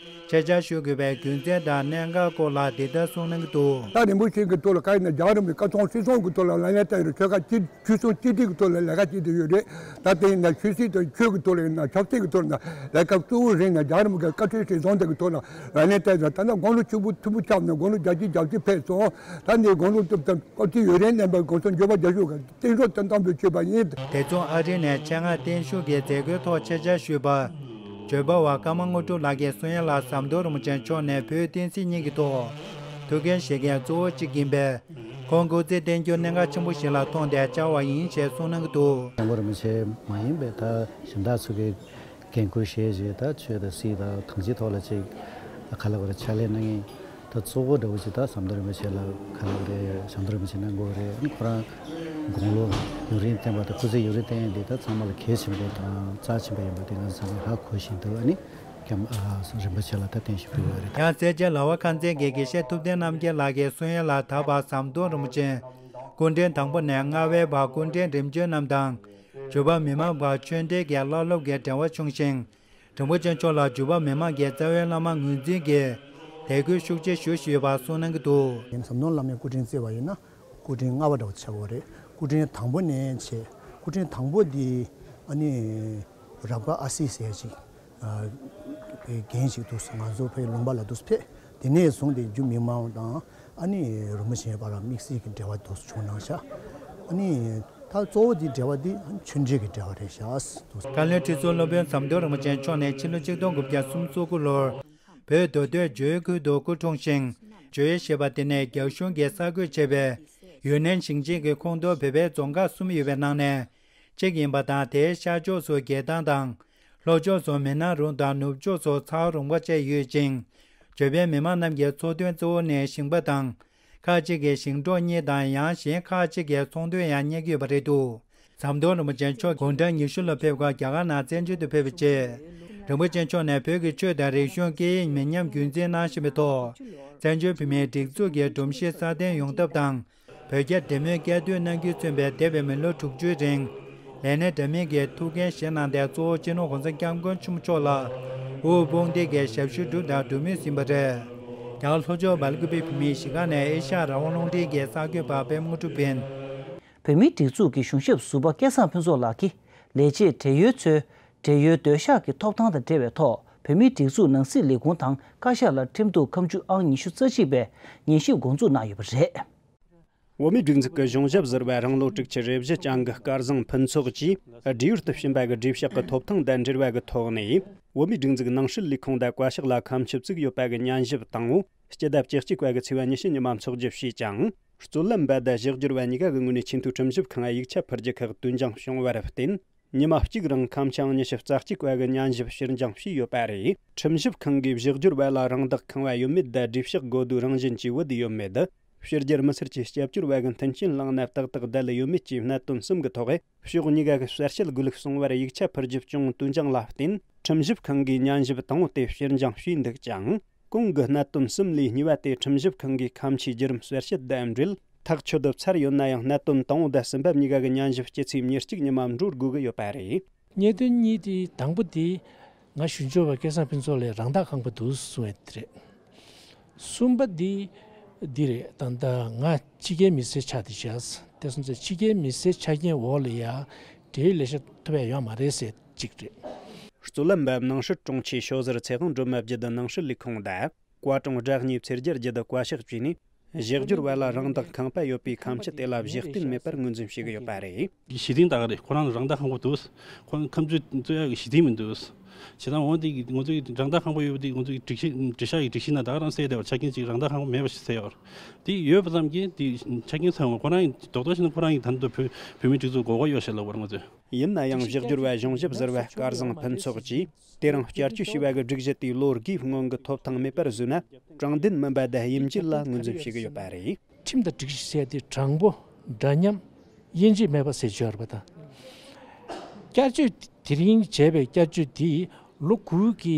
ཆེད་བཅར་ཞུ་དགོས་པའི་རྒྱུ་མཚན་དང་གནད་འགག་སྐོར་ལ་འདི་ལྟར་གསུངས་གནང་གི་འདུག་ད་རིན་པོ་ཆེ་གི་ཐོག་ལ་བཀའ་ཡིན་ན་རྒྱལ་བ་རིན་པོ་ཆེ་བཀའ་ཚོགས་སྲིད་ཚོགས་ཀྱི་ཐོག་ལ་ལམ་སང་བལྟས་ཡོད་རེད། ཆོལ་ཁ་གཅིག་ཆོལ་གསུམ་གཅིག་སྒྲིལ་གྱི་ཐོག་ལ་ལས་ཀ་བྱེད་བསྡད་ཡོད་རེད། ད་དེ་ཡིན་ན་ཆོས་སྲིད་དང་ཆོས་ཀྱི་ཐོག་ལ་ཡིན་ན་ཆབ་སྲིད་ཀྱི་ཐོག་ལ་ཡིན་ན་ལས་ཀ་གཙོ་བོ་རེད་ན་རྒྱལ་བ་རིན་པོ་ཆེ་བཀའ་འཁྲོལ་གཞིར་བཟུང་དེ་གི་ཐོག་ལ་ལམ་སང་བལྟས་ཡོད། ད་ནི་དགུང་ལོ་ཆེན་པོ་མཐོན་པོ་ཆགས་ནས་དགུང་ལོ་བརྒྱད་ཅུ་གྱ་བཞི་ཕེབས་སོང་། ད་ནི་དགུང་ལོ་བཅུ་ཐམ་སྐབས་དུས་ཡུན་རིང་གནས་པའི་གོང་ས་མགོན་པོ་རྒྱ་ཤོག་གི་བསྟན་སྲོག་བསྟན་གཏང་འབུལ་ཞུས་པ་ཡིན། དེ་མཚུངས་ཨ་རི་ནས་ཆེད་མངགས་བརྟན་བཞུགས་ཀྱི་མཛད་སྒོའི་ཐོག་ཆེད་བཅར་ཞུས་པ། བརྗོད་པ་བ་ཀརྨ་དངོས་གྲུབ་ལགས་ཀྱིས་གསུང་ཡ་ལ་ཟམ་གདོང་རིན་པོ་ཆེ་མཆོག་ནས་བོད་བསྟན་སྲིད་གཉིས་ཀྱི་ཐོག་ཐུགས་འགན་བཞེས་མཁན་གཙོ་བོ་གཅིག་ཡིན་པས། ཁོང་སྐུ་ཚེ་བརྟན་རྒྱུ་གནད་འགག་ཆེན་པོ་ཞིག་ལ་མཐོང་སྟེ་བཅར་བ་ཡིན་ཞེས་གསུངས་གནང་གི་འདུག་སྐྱབས་མགོན་རིན་པོ་ཆེ་མ་ཡིན་པའི་ད་གཞན་དག་ཚོ་གི་འགན་ཁུར་བཞེས་རྗེས་ད་ཆོས་དང་སྲིད་དང་གང་ཅིའི་ཐོག་ལ་ཅིག་ག་ལ་བར་ཕྱག་ལས་གནང་མཁན་ད་གཙོ་བོ་འདྲ་བོ་ཅིག་ད་ཟམ་གདོང་རིན་པོ་ཆེ་ལ་ག་ལ་བར་ཟམ་གདོང་རིན་པོ་ཆེ་གནང་དགོས་རེད། ཁོ་རང་དགུང་ལོ་ཡུན་རིང་བསྟེན་པ་དང་སྐུ་ཚེ་ཡུན་རིང་བསྟེན་ཡས་འདི་ད་ཚང་མ་ལ་གལ་ཆེན་པོ་དང་རྩ་ཆེན་པོ་ཡིན་པ་འདི་ང་ཚང་མས་ཧ་གོ་བཞིན་འདུག་ཨ་ནི་སྐྱབས་ཨ་རིན་པོ་ཆེ་ལ་ད་བརྟན་བཞུགས་ཕུལ་དགོས་རེད། ཡང་སེར་བྱེས་ལ་དྭགས་ཁང་ཚན་གྱི་དགེ་བཤེས་ཐུབ་བསྟན་རྣམ་རྒྱལ་ལགས་ཀྱིས་གསུང་ཡ་ལ་ད་བར་ཟམ་གདོང་རིན་པོ་ཆེ་སྐུ་ཕྲེང་དང་པོ་ནས་ལྔ་པའི་བར་སྐུ་ཕྲེང་རིམ་བྱོན་རྣམས་དང་། བརྒྱུད་པ་མི་མང་བར་ཆོས་འབྲེལ་གྱི་བླ་སློབ་ཀྱི་འབྲེལ་བ་བྱུང་ཞིང་། རིན་པོ་ཆེ་མཆོག་ལ་བརྒྱུད་པ་མི་མང་གི་རྩ་བའི་བླ་མ་ངོས་འཛིན་གྱིས་དད་གུས་ཤུགས་ཆེ་ཞུ་བཞིན་ཡོད་པ་གསུངས་གནང་གི་འདུག་ཡིན་ཟམ་གདོང་བླ་མའི་སྐུ་ཕྲེང་བརྩི་བ་ཡིན་ན་སྐུ་ཕྲེང་ལྔ་པ་འདྲ་བོ་ཆགས་ཀྱི་ཡོད་རེད། སྐུ་ཕྲེང་དང་པོ་ནས་བྱས་སྐུ་ཕྲེང་དང་པོ་འདི་ཨ་ནི་རབ་དཀར་ཨ་སི་ཟེར་ཅིག་རྒན་ཞིག་འདུག་ང་ཚོ་ཕའི་ལུང་པ་ལ་འདུག་ཕེབས། དེ་ནས་བཟུང་སྟེ་རྒྱུད་མི་མང་དང་ཨ་ནི་རིན་པོ་ཆེ་བར་དམིགས་བསལ་གྱི་འབྲེལ་བ་འདུག་བྱུང་གནང་ཤག་ཨ་ནི་ད་གཙོ་བོ་འདི་འབྲེལ་བ་འདི་ཆོས་འབྲེལ་གྱི་འབྲེལ་བ་རེད་ཤག་བཀའ་བློན་ཁྲི་ཟུར་སློབ་དཔོན་ཟམ་གདོང་རིན་པོ་ཆེ་མཆོག་ནས་ཕྱི་ལོ་ཆིག་སྟོང་དགུ་བརྒྱ་སུམ་ཅུ་སོ་དགུ་ལོར་བོད་མདོ་སྟོད་ཇོ་བོའི་ཁུལ་དུ་སྐུ་འཁྲུངས་ཤིང་ ཇོ་ཡེ་ཞེས་པ་དེ་ནི་རྒྱ་གཞུང་གིས་གསར་འགོད་བྱས་པའི་ཡུན་ནན་ཞིང་ཆེན་གྱི་ཁོངས་གཏོགས་བོད་པའི་རྫོང་ཁག་གསུམ་ཡོད་པའི་ནང་ནས་གཅིག་ཡིན་པ་དང་། དེའི་ཤར་ཕྱོགས་སུ་རྒྱལ་ཐང་དང་། ལྷོ་ཕྱོགས་སུ་མེ་ན་རུང་དང་ནུབ་ཕྱོགས་སུ་ཚའོ་རོང་པ་བཅས་ཡོད་ཅིང་། ཇོ་པན་མི་མང་རྣམས་ཀྱི་འཚོ་དོན་གཙོ་བོ་ནི་ཞིང་པ་དང་། ཁག་ཅིག་གིས་ཞིང་འབྲོག་གཉེར་དང་། ཡང་གཞན་ཁག་ཅིག་གིས་ཚོང་དོན་ཡང་གཉེར་གྱི་ཡོད་པ་རེད་འདུག་ཟམ་གདོང་རིན་པོ་ཆེ་མཆོག་དགུང་གྲངས་ཉི་ཤུ་ལ་ཕེབས་སྐབས་རྒྱ་གར་ནང་བཙན་བྱོལ་དུ་ཕེབས་པའི་རྗེས། རིན་པོ་ཆེ་མཆོག་ནས་བོད་ཀྱི་ཆོས་དང་རིག་གཞུང་སྐད་ཡིག་མི་ཉམས་རྒྱུན་འཛིན་གནང་བཞིན་པའི་ཐོག་བཙན་བྱོལ་བོད་མིའི་སྒྲིག་འཛུགས་ཀྱི་སྒྲོམ་གཞི་སྲ་བརྟན་ཡོང་ཐབས་དང་། བོད་རྒྱ་འབྲེལ་མོལ་བསྐྱར་ཟློས་གནང་རྒྱུས་མཚོན་པའི་འདས་པའི་མི་ལོ་དྲུག་ཅུའི་རིང་ལས་སྣེ་འདྲ་མིན་གྱི་ཐུགས་འགན་བཞེས་གནང་སྟེ། གཙོ་བོ་སྤྱི་ནོར་གོང་ས་སྐྱབས་མགོན་ཆེན་པོ་མཆོག་ལ་དབུ་དཔུང་འདེགས་ཀྱི་ཞབས་ཞུ་བསྒྲུབས་དང་སྒྲུབ་མུས་ཡིན་པ་རེད། རྒྱ་གར་ལྷོ་ཕྱོགས་སྦེལ་ཀུ་པེ་བོད་མིའི་གཞིས་ཁང་ནས་ཨེ་ཤ་ཡ་རང་དབང་རླུང་འཕྲིན་གྱི་གསར་འགོད་པ་པད་མ་དངོས་གྲུབ་ཡིན། བོད་མིའི་སྒྲིག་འཛུགས་ཀྱི་གཞུང་ཞབས་ཟུར་པ་སྐལ་བཟང་ཕུན་ཚོགས་ལགས་ཀྱིས་ལས་བྱེད་བགྲེས་ཡོལ་ཚོའི་བགྲེས་ཡོལ་སྡོད་ཤག་གི་ཐོབ་ཐང་དང་འབྲེལ་བའི་ཐོག་བོད་མིའི་སྒྲིག་འཛུགས་ནང་སྲིད་ལས་ཁུངས་དང་བཀའ་ཤག་ལ་ཁྲིམས་གཏུག་ཁ་མཆུ་ཨང་ཉི་ཤུ་རྩ་གཅིག་པའི་ཉན་ཞིབ་འགོ་འཛུགས་གནང་ཡོད་པ་རེད། བོད་མིའི་སྒྲིག་འཛུགས་ཀྱི་གཞུང་ཞབས་ཟུར་པ་རང་ལོ་དྲུག་ཅུ་རེ་བཞི་ཅན་གྱི་སྐལ་བཟང་ཕུན་ཚོགས་ཀྱིས་བགྲེས་ཡོལ་དུ་ཕྱིན་པ་གི་བགྲེས་ཤག་གི་ཐོབ་ཐང་དང་འབྲེལ་བ་གི་ཐོག་ནས། བོད་མིའི་སྒྲིག་འཛུགས་ནང་སྲིད་ལས་ཁུངས་དང་བཀའ་ཤག་ལ་ཁ་མཆུ་བཙུགས་ཡོད་པ་གི་ཉན་ཞིབ་དང་པོ་སྤྱི་ཟླ་བཅུ་གཅིག་པ་གི་ཚེས་པ་ཉི་ཤུ་ཉི་མ་འཚོགས་རྒྱུ་བྱས་ཀྱང་། རྩོད་ལམ་པ་དང་གཞི་སྒྱུར་བ་གཉིས་ཀ་གི་ངོས་ནས་ཆེས་མཐོའི་ཁྲིམས་ཞིབ་ཁང་ཡིག་ཆ་ཕུལ་རྒྱུ་ཁག་དོན་སྦྱང་བྱུང་བར་བརྟེན། ཉི་མ་གཅིག་རིང་ཁ་མཆུ་ཨང་ཉི་ཤུ་རྩ་གཅིག་པ་གི་ཉན་ཞིབ་ཕྱིར་འགྱངས་བྱས་ཡོད་པ་རེད། ཁྲིམས་ཞིབ་ཁང་གིས་གཞི་སྒྱུར་བ་ལ་རང་བདག་ཁེངས་པ་ཡོད་མེད་དང་། བགྲེས་ཤག་དགོས་འདུན་རང་བཞིན་གྱིས་བུད་ཡོད་མེད། ཕྱི་རྒྱལ་མི་སེར་གྱི་སྐྱབས་བཅོལ་བ་གི་མཐུན་རྐྱེན་བླངས་ན་ཏག་ཏག་བསྡད་ཡོད་མེད་བཅས་གནད་དོན་གསུམ་གྱི་ཐོག་ཕྱོགས་གཉིས་ཀ་གི་གསལ་བཤད་དགོས་ལུགས་གསུངས་པར་ཡིག་ཆ་ཕུལ་རྒྱུ་བྱུང་། དོན་སྦྱང་ལ་བརྟེན། ཁྲིམས་ཞིབ་ཁང་གིས་ཉན་ཞིབ་དང་པོ་དེ་ཕྱིར་འགྱངས་བྱས་འདུག་ཀྱང་། གོང་གི་གནད་དོན་གསུམ་ལས་གཉིས་པ་དེ་ཁྲིམས་ཞིབ་ཁང་གིས་ཁ་མཆུའི་བརྒྱུད་རིམ་གསལ་བཤད་དང་འབྲེལ། ཐག་ཆོད་དུ་ཚར་ཡོད་ན་ཡང་། གནད་དོན་དང་པོ་དང་གསུམ་པ་གཉིས་ཀ་གི་ཉན་ཞིབ་སྤྱི་ཚེས་ཉེར་གཅིག་ཉི་མ་འགྲོ་དགོས་ཀྱི་ཡོད་པ་རེད། གནད་དོན་གཉིས་དེ། དང་པོ་དེ་ང་ཞུ་འབྱོར་བ་སྐལ་བཟང་ཕུན་ཚོགས་ལགས་རང་བདག་ཁེངས་པོ་འདུག་གསུངས་ཡོད་དེ་རེད། གསུམ་པ་འདི་འདི་རེད། ད་ལྟ་ང་ཕྱི་རྒྱལ་མི་སེར་ཆགས་བསྡད་ཤག་དེ་སོང་ཙང་ཕྱི་རྒྱལ་མི་སེར་ཆ་རྐྱེན་འོག་ལ་ཡ་བགྲེས་ཡོལ་ལས་ཤོག་ཐོབ་ཡ་ཡོད་མ་རེད་ཟེར་གཅིག་རེད། རྩོད་ལམ་པ་ནང་སྲིད་དྲུང་ཆེ་ཤོ་ཟུར་ཚེ་དབང་སྒྲོལ་མ་བརྒྱུད་དུ་ནང་སྲིད་ལས་ཁུངས་དང་། བཀའ་དྲུང་བཀྲ་ཉི་ཚེ་རྒྱལ་བརྒྱུད་དུ་བཀའ་ཤག་བཅས་ནས་གཞི་སྒྱུར་བ་ལ་རང་བདག་ཁེངས་པ་ཡོད་པའི་ཁ་མཆུ་དེ་ལ་བཞེད་དོན་མེད་པར་ངོས་འཛིན་བྱེད་ཀྱི་ཡོད་པ་རེད། གཞི་རྟེན་ད་ག་རེད། ཁོ་རང་རང་བདག་ཁེངས་པོ་འདུག་ཁོ་རང་ཁ་མཆུ་བཙུགས་ཡག་གི་གཞི་རྟེན་མི་འདུག་བྱས་ཙང་འོ་འདི་ང་ཚོའི་རང་བདག་ཁེངས་པོ་ཡོད་པ་འདི་ང་ཚོའི་སྒྲིག་གཞི། བགྲེས་ཤག་གི་སྒྲིག་གཞི་ནང་ད་ག་རང་གསལ་བསྡད་པ། ཆ་རྐྱེན་གཅིག་རང་བདག་ཁེངས་པོ་མེད་པ་ཞིག་གསལ་ཡོད་རེད། དེ་ཡོད་པ་ཙམ་གྱིས་དེ་ཆ་རྐྱེན་ཚང་བ། ཁོ་རང་གི་རྡོག་རྡོག་བྱས་ན་ཁོ་རང་གི་ད་ལྟ་བོད་བོད་མིའི་སྒྲིག་འཛུགས་དགོས་མཁོ་ཡོད་ཤག་ལབ་པ་རེད་ང་ཚོས། ཡིན་ན་ཡང་། གཞི་སྒྱུར་བ་གཞུང་ཞབས་ཟུར་པ་སྐལ་བཟང་ཕུན་ཚོགས་ཀྱིས། དེ་རིང་བསྐྱར་བཅོས་བྱས་པ་གི་སྒྲིག་གཞི་དེ་ལོ་དགུའི་སྔོན་གྱི་ཐོབ་ཐང་མེད་པར་བཟོས་ན། དྲང་བདེན་མིན་པ་དང་དབྱེ་འབྱེད་ལ་ངོས་འཛིན་བྱེད་ཀྱི་ཡོད་པ་རེད། ཁྲིམས་དང་སྒྲིག་གཞི་ཟེར་དེ་དྲང་པོ། འདྲ་མཉམ། དབྱེ་འབྱེད་མེད་པ་ཟེར་བརྗོད་རེད་པ། ད་བསྐྱར་བཅོས་དེ་རིང་བྱས་པའི་བསྐྱར་བཅོས་དེ་ལོ་དགུ་གི་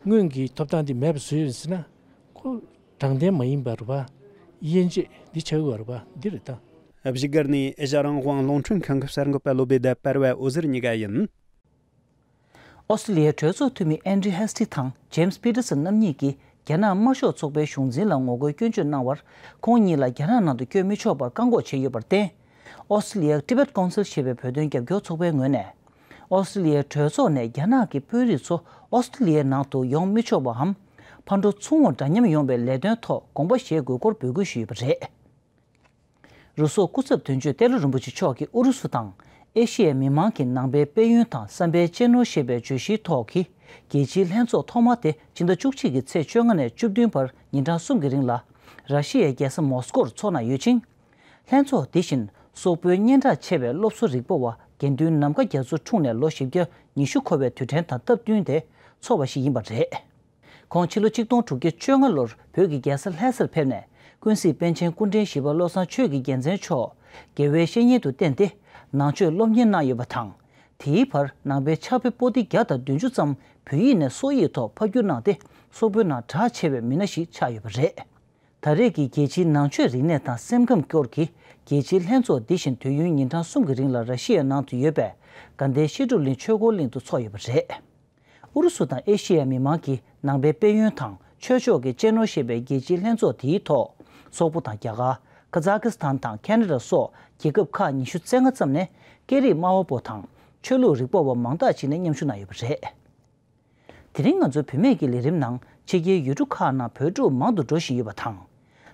སྔོན་གྱི་ཐོབ་ཐང་དེ་མེད་པ་བཟོས་ཡོད་ཟེར་ན། ཁོ་དྲང་བདེན་མ་ཡིན་པ་རེད་པ། དབྱེ་འབྱེད་འདི་བྱ་དགོས་རེད་པ། འདི་རེད་ད། བཞུགས་སྒར་ནས་ཨེ་ཤ་ཡ་རང་དབང་རླུང་འཕྲིན་ཁང་གི་གསར་འགོད་པ་བློ་བདེ་དང་པར་བ་འོད་ཟེར་གཉིས་ཀ་ཡིན། ཨོ་སི་ཀྲི་ལི་ཡའི་གྲོས་ཚོགས་འཐུས་མི་ཨན་ཌྲི་ཧེ་སི་ཊི་དང་ཇེམ་སི་པི་ཊར་སན་རྣམ་གཉིས་ཀྱིས་རྒྱ་ནག་དམར་ཤོག་ཚོགས་པའི་གཞུང་འཛིན་ལ་ངོ་རྒོལ་སྐྱོན་བརྗོད་གནང་བར། ཁོང་གཉིས་ལ་རྒྱ་ནག་ནང་དུ་བསྐྱོད་མི་ཆོག་པར་བཀག་འགོག་བྱས་ཡོད་པར་བརྟེན། ཨོ་སི་ཀྲི་ལི་ཡའི་ཊི་བེཊ་ཀའུན་སིལ་ཞེས་པའི་བོད་དོན་རྒྱབ་སྐྱོར་ཚོགས་པའི་ངོས་ནས། ཨོ་སི་ཀྲི་ལི་ཡའི་གྲོས་ཚོགས་ནས་རྒྱ་ནག་གི་དཔོན་རིགས་ཚོ་ཨོ་སི་ཀྲི་ལི་ཡའི་ནང་དུ་ཡོང་མི་ཆོག་པའམ། ཕར་འགྲོ་ཚུར་འོང་འདྲ་མཉམ་ཡོང་བའི་ལས་དོན་ཐོག་དགོངས་པ་བཞེས་དགོས་སྐོར་འབོད་སྐུལ་ཞུས་ཡོད་པ་རེད། རུ་ཚོགས་སྐུ་ཚབ་དོན་གཅོད་ཏེ་ལོ་རིན་པོ་ཆེ་མཆོག་གིས་ཨུ་རུ་སུ་དང་ཨེ་ཤི་ཡའི་མི་མང་གི་ནང་པའི་དཔལ་ཡོན་དང་བསམ་པའི་གཅེས་ནོར་ཞེས་པའི་བརྗོད་གཞིའི་ཐོག་གི་རྒྱལ་སྤྱིའི་ལྷན་ཚོགས་ཐོག་མ་དེ་སྤྱི་ཟླ་བཅུ་གཅིག་གི་ཚེས་བཅོ་ལྔ་ནས་བཅུ་བདུན་བར་ཉིན་གྲངས་གསུམ་གྱི་རིང་ལ་ར་ཤི་ཡའི་རྒྱལ་ས་མོ་སི་ཀོར་འཚོགས་གནང་ཡོད་ཅིང་། ལྷན་ཚོགས་འདི་བཞིན་སོག་པོའི་སྙན་གྲགས་ཆེ་བའི་སློབ་གསོ་རིག་པ་བ་དགེ་འདུན་ནམ་མཁའ་རྒྱ་མཚོ་འཁྲུངས་ནས་ལོ་བཞི་བརྒྱ་ཉི་ཤུ་འཁོར་བའི་དུས་དྲན་དང་སྟབས་བསྟུན་ཏེ་འཚོགས་པ་ཞིག་ཡིན་པ་རེད། ཁོང་ཕྱི་ལོ་ཆིག་སྟོང་དྲུག་བརྒྱ་བཅོ་ལྔ་ལོར་བོད་ཀྱི་རྒྱལ་ས་ལྷ་སར་ཕེབས་ནས། ཀུན་གཟིགས་པཎ་ཆེན་སྐུ་ཕྲེང་བཞི་པ་བློ་བཟང་ཆོས་ཀྱི་རྒྱལ་མཚན་མཆོག་དགེ་བའི་བཤེས་གཉེན་དུ་བསྟེན་ཏེ། ནང་ཆོས་སློབ་གཉེར་གནང་ཡོད་པ་དང་། དེའི་བར་ནང་པའི་ཕྱག་དཔེ་པོ་ཏི་བརྒྱ་དང་བདུན་ཅུ་ཙམ་བོད་ཡིག་ནས་སོག་ཡིག་ཐོག་ཕབ་བསྒྱུར་གནང་སྟེ། སོག་པོའི་ནང་གྲགས་ཆེ་བའི་མི་སྣ་ཞིག་ཆགས་ཡོད་པ་རེད། ད་རེས་ཀྱི་རྒྱལ་སྤྱིའི་ནང་ཆོས་རིག་གནས་དང་སེམས་ཁམས་སྐོར་གྱི་རྒྱལ་སྤྱིའི་ལྷན་ཚོགས་འདི་བཞིན་དུས་ཡུན་ཉིན་གྲངས་གསུམ་གྱི་རིང་ལ་ར་ཤི་ཡའི་ནང་དུ་ཡོད་པའི་དགའ་ལྡན་བཤད་སྒྲུབ་གླིང་ཆོས་འཁོར་གླིང་དུ་འཚོགས་ཡོད་པ་རེད། ཨུ་རུ་སུ་དང་ཨེ་ཤི་ཡའི་མི་མང་གི་ནང་པའི་དཔལ་ཡོན་དང་ཆོས་ཕྱོགས་ཀྱི་གཅེས་ནོར་ཞེས་པའི་རྒྱལ་སྤྱིའི་ལྷན་ཚོགས་དེའི་ཐོག་སོག་པོ་དང་རྒྱ་གར། ཁ་ཛ་ཀི་སི་ཐན་དང་ཁེ་ན་ཌ་སོགས་རྒྱལ་ཁབ་ཁག་ཉི་ཤུ་རྩ་ལྔ་ཙམ་ནས་སྐད་རིགས་སྨྲ་བ་པོ་དང་ཆོས་ལུགས་རིག་པ་བ་མང་དག་ཅིག་ནས་མཉམ་ཞུགས་གནང་ཡོད་པ་རེད། དེ་རིང་ང་ཚོ་བུད་མེད་ཀྱི་ལས་རིམ་ནང་ཕྱི་རྒྱལ་ཡུལ་གྲུ་ཁག་ནང་བོད་ཕྲུག་མང་དུ་འགྲོ་བཞིན་ཡོད་པ་དང་།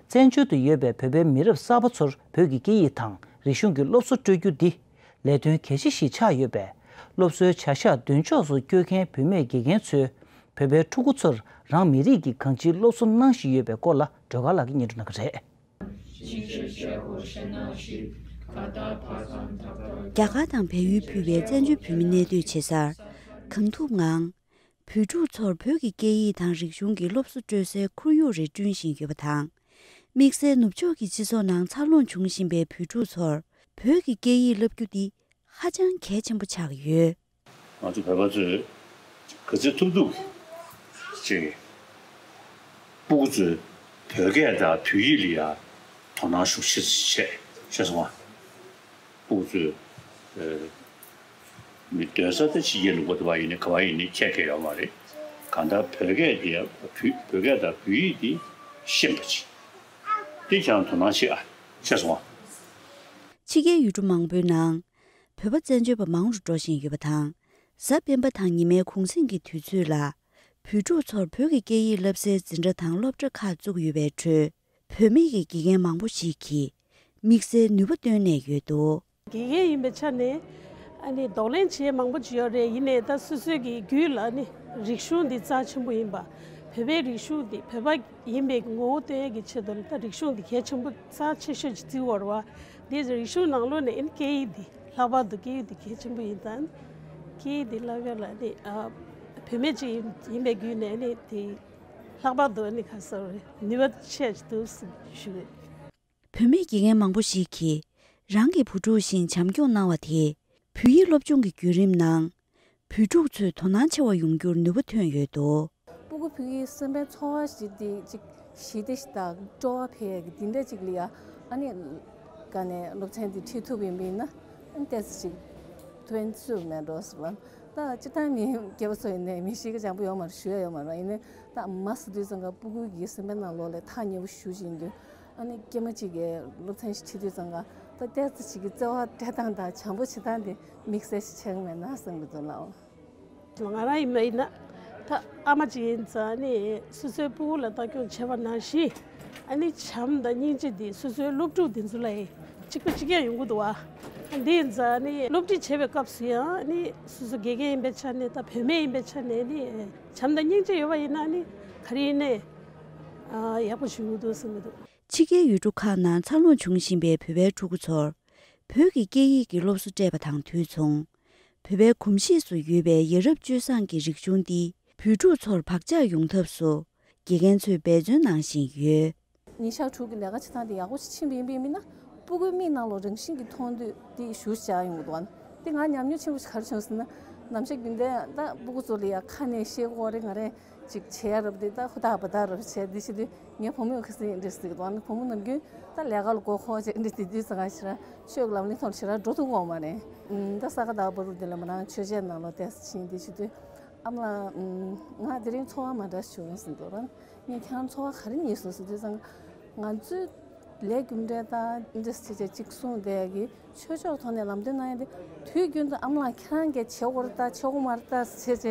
བཙན་བྱོལ་དུ་ཡོད་པའི་བོད་པའི་མི་རབས་གསར་པ་ཚོར་བོད་ཀྱི་སྐད་ཡིག་དང་རིག་གཞུང་གི་སློབ་གསོ་སྤྲོད་རྒྱུ་འདི་ལས་དོན་གལ་ཆེ་ཞིག་ཆགས་ཡོད་པས། སློབ་གསོའི་བྱ་གཞག་མདུན་ཕྱོགས་སུ་བསྐྱོད་མཁན་བུད་མེད་དགེ་རྒན་ཚོས་ བོད་པའི་ཕྲུ་གུ་ཚོར་རང་མི་རིགས་ཀྱི་གང་ཅིའི་སློབ་གསོ་གནང་བཞིན་ཡོད་པའི་སྐོར་ལ་སྒྲོལ་དཀར་ལགས་ཀྱིས་སྙན་སྒྲོན་གནང་གི་རེད། རྒྱ་གར་དང་བལ་ཡུལ་ཕུད་པའི་བཙན་བྱོལ་བོད་མི་གནས་སྡོད་བྱེད་སར་གང་ཐུབ་ངང་། བོད་ཕྲུག་ཚོར་བོད་ཀྱི་སྐད་ཡིག་དང་རིག་གཞུང་གི་སློབ་གསོ་སྤྲོད་སའི་ཁོར་ཡུག་རེ་བསྐྲུན་བཞིན་ཡོད་པ་དང་། དམིགས་བསལ་ནུབ་ཕྱོགས་ཀྱི་སྤྱི་ཚོགས་ནང་འཚར་ལོངས་བྱུང་བཞིན་པའི་བོད་ཕྲུག་ཚོར་བོད་ཀྱི་སྐད་ཡིག་བསླབ་རྒྱུ་འདི་ཧ་ཅང་གལ་ཆེན་པོ་ཆགས་ཡོད། ང་ཚོ་བོད་པ་ཚོས་ག་ཚོད་ཐུབ་ཐུབ་ཅིག་སྤུ་གུ་ཚོས་བོད་སྐད་དང་བོད་ཡིག་ལ་ཡ་དོ་སྣང་ཤུགས་ཆེ་བྱས། ཤེས་སོང་ང་། སྤུ་གུ་ཚོས་ཨ་མི་སྡོད་ས་དེ་ཕྱི་རྒྱལ་ལུང་པ་དེ་བ་ཡིན་ནའི་ག་བ་ཡིན་ནའི་ཁྱད་ཁྱད་ཡོད་མ་རེད། གང་ལྟར་བོད་སྐད་དེ་བོད་བོད་སྐད་དང་བོད་ཡིག་དེ་ཤེས་པ་ཅིག་དེ་ཀྱང་དོ་སྣང་བྱེད་ཨ། ཤེས་སོང་ང་། ཕྱི་རྒྱལ་ཡུལ་གྲུ་མང་པོའི་ནང་བོད་པ་བཙན་བྱོལ་བ་མང་རུ་འགྲོ་བཞིན་ཡོད་པ་དང་། གཟའ་སྤེན་པ་དང་ཉི་མའི་གུང་གསེང་གི་དུས་ཚོད་ལ་བོད་ཕྲུག་ཚོར་བོད་ཀྱི་སྐད་ཡིག་བསླབ་སའི་འཛིན་གྲྭ་དང་སློབ་གྲྭ་ཁག་བཙུགས་ཡོད་པའི་ཁྲོད། བུད་མེད་ཀྱི་དགེ་རྒན་མང་པོ་ཞིག་གིས་དམིགས་བསལ་ནུས་པ་བཏོན་ནས་ཡོད་འདུག་དགེ་རྒན་ཡིན་པའི་ཆ་ནས་ཨ་ནི་གདོང་ལེན་བྱེད་མང་པོ་ཅིག་ཡོད་རེད། ཡིན་ནའི་ད་སོ་སོའི་གི་རྒྱུད་ལ་ཨ་ནི་རིག་གཞུང་འདི་རྩ་ཆེན་པོ་ཡིན་པ། བོད་པའི་རིག་གཞུང་འདི་བོད་པ་ཡིན་པའི་ངོ་བོ་སྟོན་ཡས་ཀྱི་ཆེད་དུ་ལ་ད་རིག་གཞུང་འདི་གལ་ཆེན་པོ་རྩ་ཆེ་ཤོས་ཅིག་བརྩི་བར་བ། འདི་རིག་གཞུང་ནང་ལོགས་ནས་ཨ་ནི་སྐད་ཡིག་འདི་ལྷག་པར་དུ་སྐད་ཡིག་འདི་གལ་ཆེན་པོ་ཡིན་ཙང་། སྐད་ཡིག་འདི་བསླབ་ཡས་ལ་ཨ་ནི་ཨ་བུད་མེད་ཅིག་ཡིན་ཡིན་པའི་བརྒྱུད་ནས་ཨ་ནི་དེ་ལྷག་པར་དུ་ཨ་ནི་ག་ཟེར་རེད། ནུས་པ་ཆེ་ཅིག་འདུག་ཟེར་ཞུ་གི་ཡོད། བུད་མེད་དགེ་རྒན་མང་པོ་ཞིག་གིས་རང་གི་བུ་ཕྲུག་བཞིན་བྱམས་སྐྱོང་གནང་བ་དེས་བོད་ཡིག་སློབ་སྦྱོང་གི་བརྒྱུད་རིམ་ནང་བོད་ཕྲུག་ཚོས་དོ་སྣང་ཆེ་བ་ཡོང་རྒྱུར་ནུས་པ་ཐོན་ཡོད་འདུག་སྤུ་གུ་ཕྲུག་གི་སེམས་པའི་ཚོར་བ་ཞིག་དེ་ཅིག་ཞི་བདེ་ཞིག་དང་སྤྲོ་བ་འཕེལ་ཡས་ཀྱི་འདི་འདྲ་ཅིག་ལ་ཡ་ཨ་ནི་ག་ནས་སློབ་ཚན་འདི་ཁྲིད་ཐུབ་ཡིན་པ་ཡིན་ན་ཨ་ནི་ཏོག་ཙམ་ཅིག་ཐུགས་ཕན་གསོས་མེད་འགྲོ་ཟེར་བ། ད་སྤྱིར་བཏང་མི་སྐྱེ་བོ་ཚོ་ཡིན་ནའི་མི་གཤིས་ཀ་བཟང་པོ་ཡོད་མ་རེད། ཞུ་ཡ་ཡོད་མ་རེད། ཡིན་ནའི་ད་མ་ཟེར་དུས་ཙང་ཀ་སྤུ་གུ་གི་སེམས་པའི་ནང་ལོགས་ལ་ཐག་ཉེ་པོ་ཞེ་པོ་ཅིག་ཡིན་དུས། ཨ་ནི་སྐྱེས་མ་གཅིག་གིས་སློབ་ཚན་ཞིག་ཁྲིད་དུས་ཙང་ཀ་ད་ཏོག་ཙམ་ཅིག་གི་བརྩེ་བ་སྤྲད་སྟངས་དང་བྱམས་པོ་བྱེད་སྟངས་དེ་དམིགས་བསལ་ཞིག་ཆགས་ཀྱི་མེད་ན་བསམ་གྱི་འདུག་ལགས། ང་རང་ཡིན་པ་ཡིན་ན་ད་ཨ་མ་གཅིག་ཡིན་ཙང་ནི་སོ་སོའི་སྤུ་གུ་ལ་ལྟ་སྐྱོང་བྱས་པ་ནང་བཞིན་ཨ་ནི་བྱམས་དང་སྙིང་རྗེ་འདི་སོ་སོའི་སློབ་ཕྲུག་འདི་ཚོ་ལ་གཅིག་པ་གཅིག་རྐྱང་ཡོང་གི་འདུག་བ། འདི་ཡིན་ཙང་ནི་སློབ་ཁྲིད་བྱེད་པའི་སྐབས་སུ་ཡང་ནི་སོ་སོ་དགེ་རྒན་ཡིན་པའི་ཆ་ནས་ད་བུད་མེད་ཡིན་པའི་ཆ་ནས་ནི་བྱམས་དང་སྙིང་རྗེ་ཡོད་པ་ཡིན་ན་ནི་ག་རེ་ཡིན་ནའི་ཡག་པོ་བྱུང་གི་འདུག་བསམ་གྱི་འདུག་ཕྱི་རྒྱལ་ཡུལ་གྲུ་ཁག་ནང་འཚར་ལོངས་བྱུང་བཞིན་པའི་བོད་པའི་ཕྲུ་གུ་ཚོར་བོད་ཀྱི་སྐད་ཡིག་གི་སློབ་གསོ་སྤྲད་པ་དང་དུས་མཚུངས། བོད་པའི་གོམས་གཤིས་སུ་ཡོད་པའི་ཡ་རབས་སྤྱོད་བཟང་གི་རིག་གཞུང་འདི་བོད་ཕྲུག་ཚོར་བག་ཆགས་ཡོང་ཐབས་སུ་དགེ་རྒན་ཚོས་འབད་བརྩོན་གནང་བཞིན་ཡོད། ཉིན་ཞག་དྲུག་གི་ལས་ཀ་བྱེད་སྟངས་དེ་ཡག་པོ་ཞིག་ཕྱིན་པ་ཡིན་པ་ཡིན་ན་སྤུ་གུའི་མིག་ནང་ལོགས་རང་བཞིན་གྱིས་མཐོང་དུས་དེ་ཞུ་བྱ་ཡོང་གི་འདུག་ཨ། དེ་ང་ཉམས་མྱོང་ཆེན་པོ་ཞིག་ག་རེ་བྱུང་ཟེར་ན། ནམ་ཞག་རྒྱུན་ལྡན་ད་སྤུ་གུ་ཚོ་ལ་ཡ་ཁ་ནས་བཤད་དགོས་རེད། ང་རེ་ཅིག་བྱེད་ཡ་རབས་དེ་ད་ཧུར་ཐག་འབད་ཐག་རབས་བྱས་དེ་བྱེད་དུས་ངའི་བུ་མོས་ཁ་སང་འདི་འདྲ་ཟེར་གི་འདུག་ཨ། བུ་མོ་ནམ་རྒྱུན་ད་ལས་ཀ་ལ་མགོ་འཁོར་བྱས་འདི་དེ་དུས་ཙང་ང་ཞེ་དྲག་ཆོས་ཀྱི་ལམ་ལ་ཐོག་ཞེ་དྲག་འགྲོ་ཐུབ་ཀྱི་ཡོད་མ་རེད། ད་ས་ག་ཟླ་བ་བར་དུ་དེ་ལ་མོ་རང་ཆོས་ཆས་ནང་ལོགས་ཏོག་ཙམ་ཕྱིན་དེ་བྱེད་དུས། ཨ་མ་ལགས། ང་དེ་རིང་ཚོར་བ་མ་འདྲ་བྱུང་ཟེར་འདུག་ར། ངས་ཁྱེད་རང་ཚོར་བ་ག་རེ་རྙེད་སོང་ཟེར་དུས་ཙང་། ང་ཚོའི་ལས་རྒྱུ་འབྲས་དང་འདྲ་བྱས་བྱས་གཅིག་གསུངས་བསྡད་ཀྱི་ཆོས་ཕྱོགས་ཐོག་ནས་ལམ་སྟོན་གནང་ཡ་དེ་དུས་རྒྱུན་དུ་ཨ་མ་ལགས་ཁྱེད་རང་གིས་བྱེད་དགོས་རེད་ད་བྱེད་དགོས་མ་རེད་ད་བྱས་བྱས་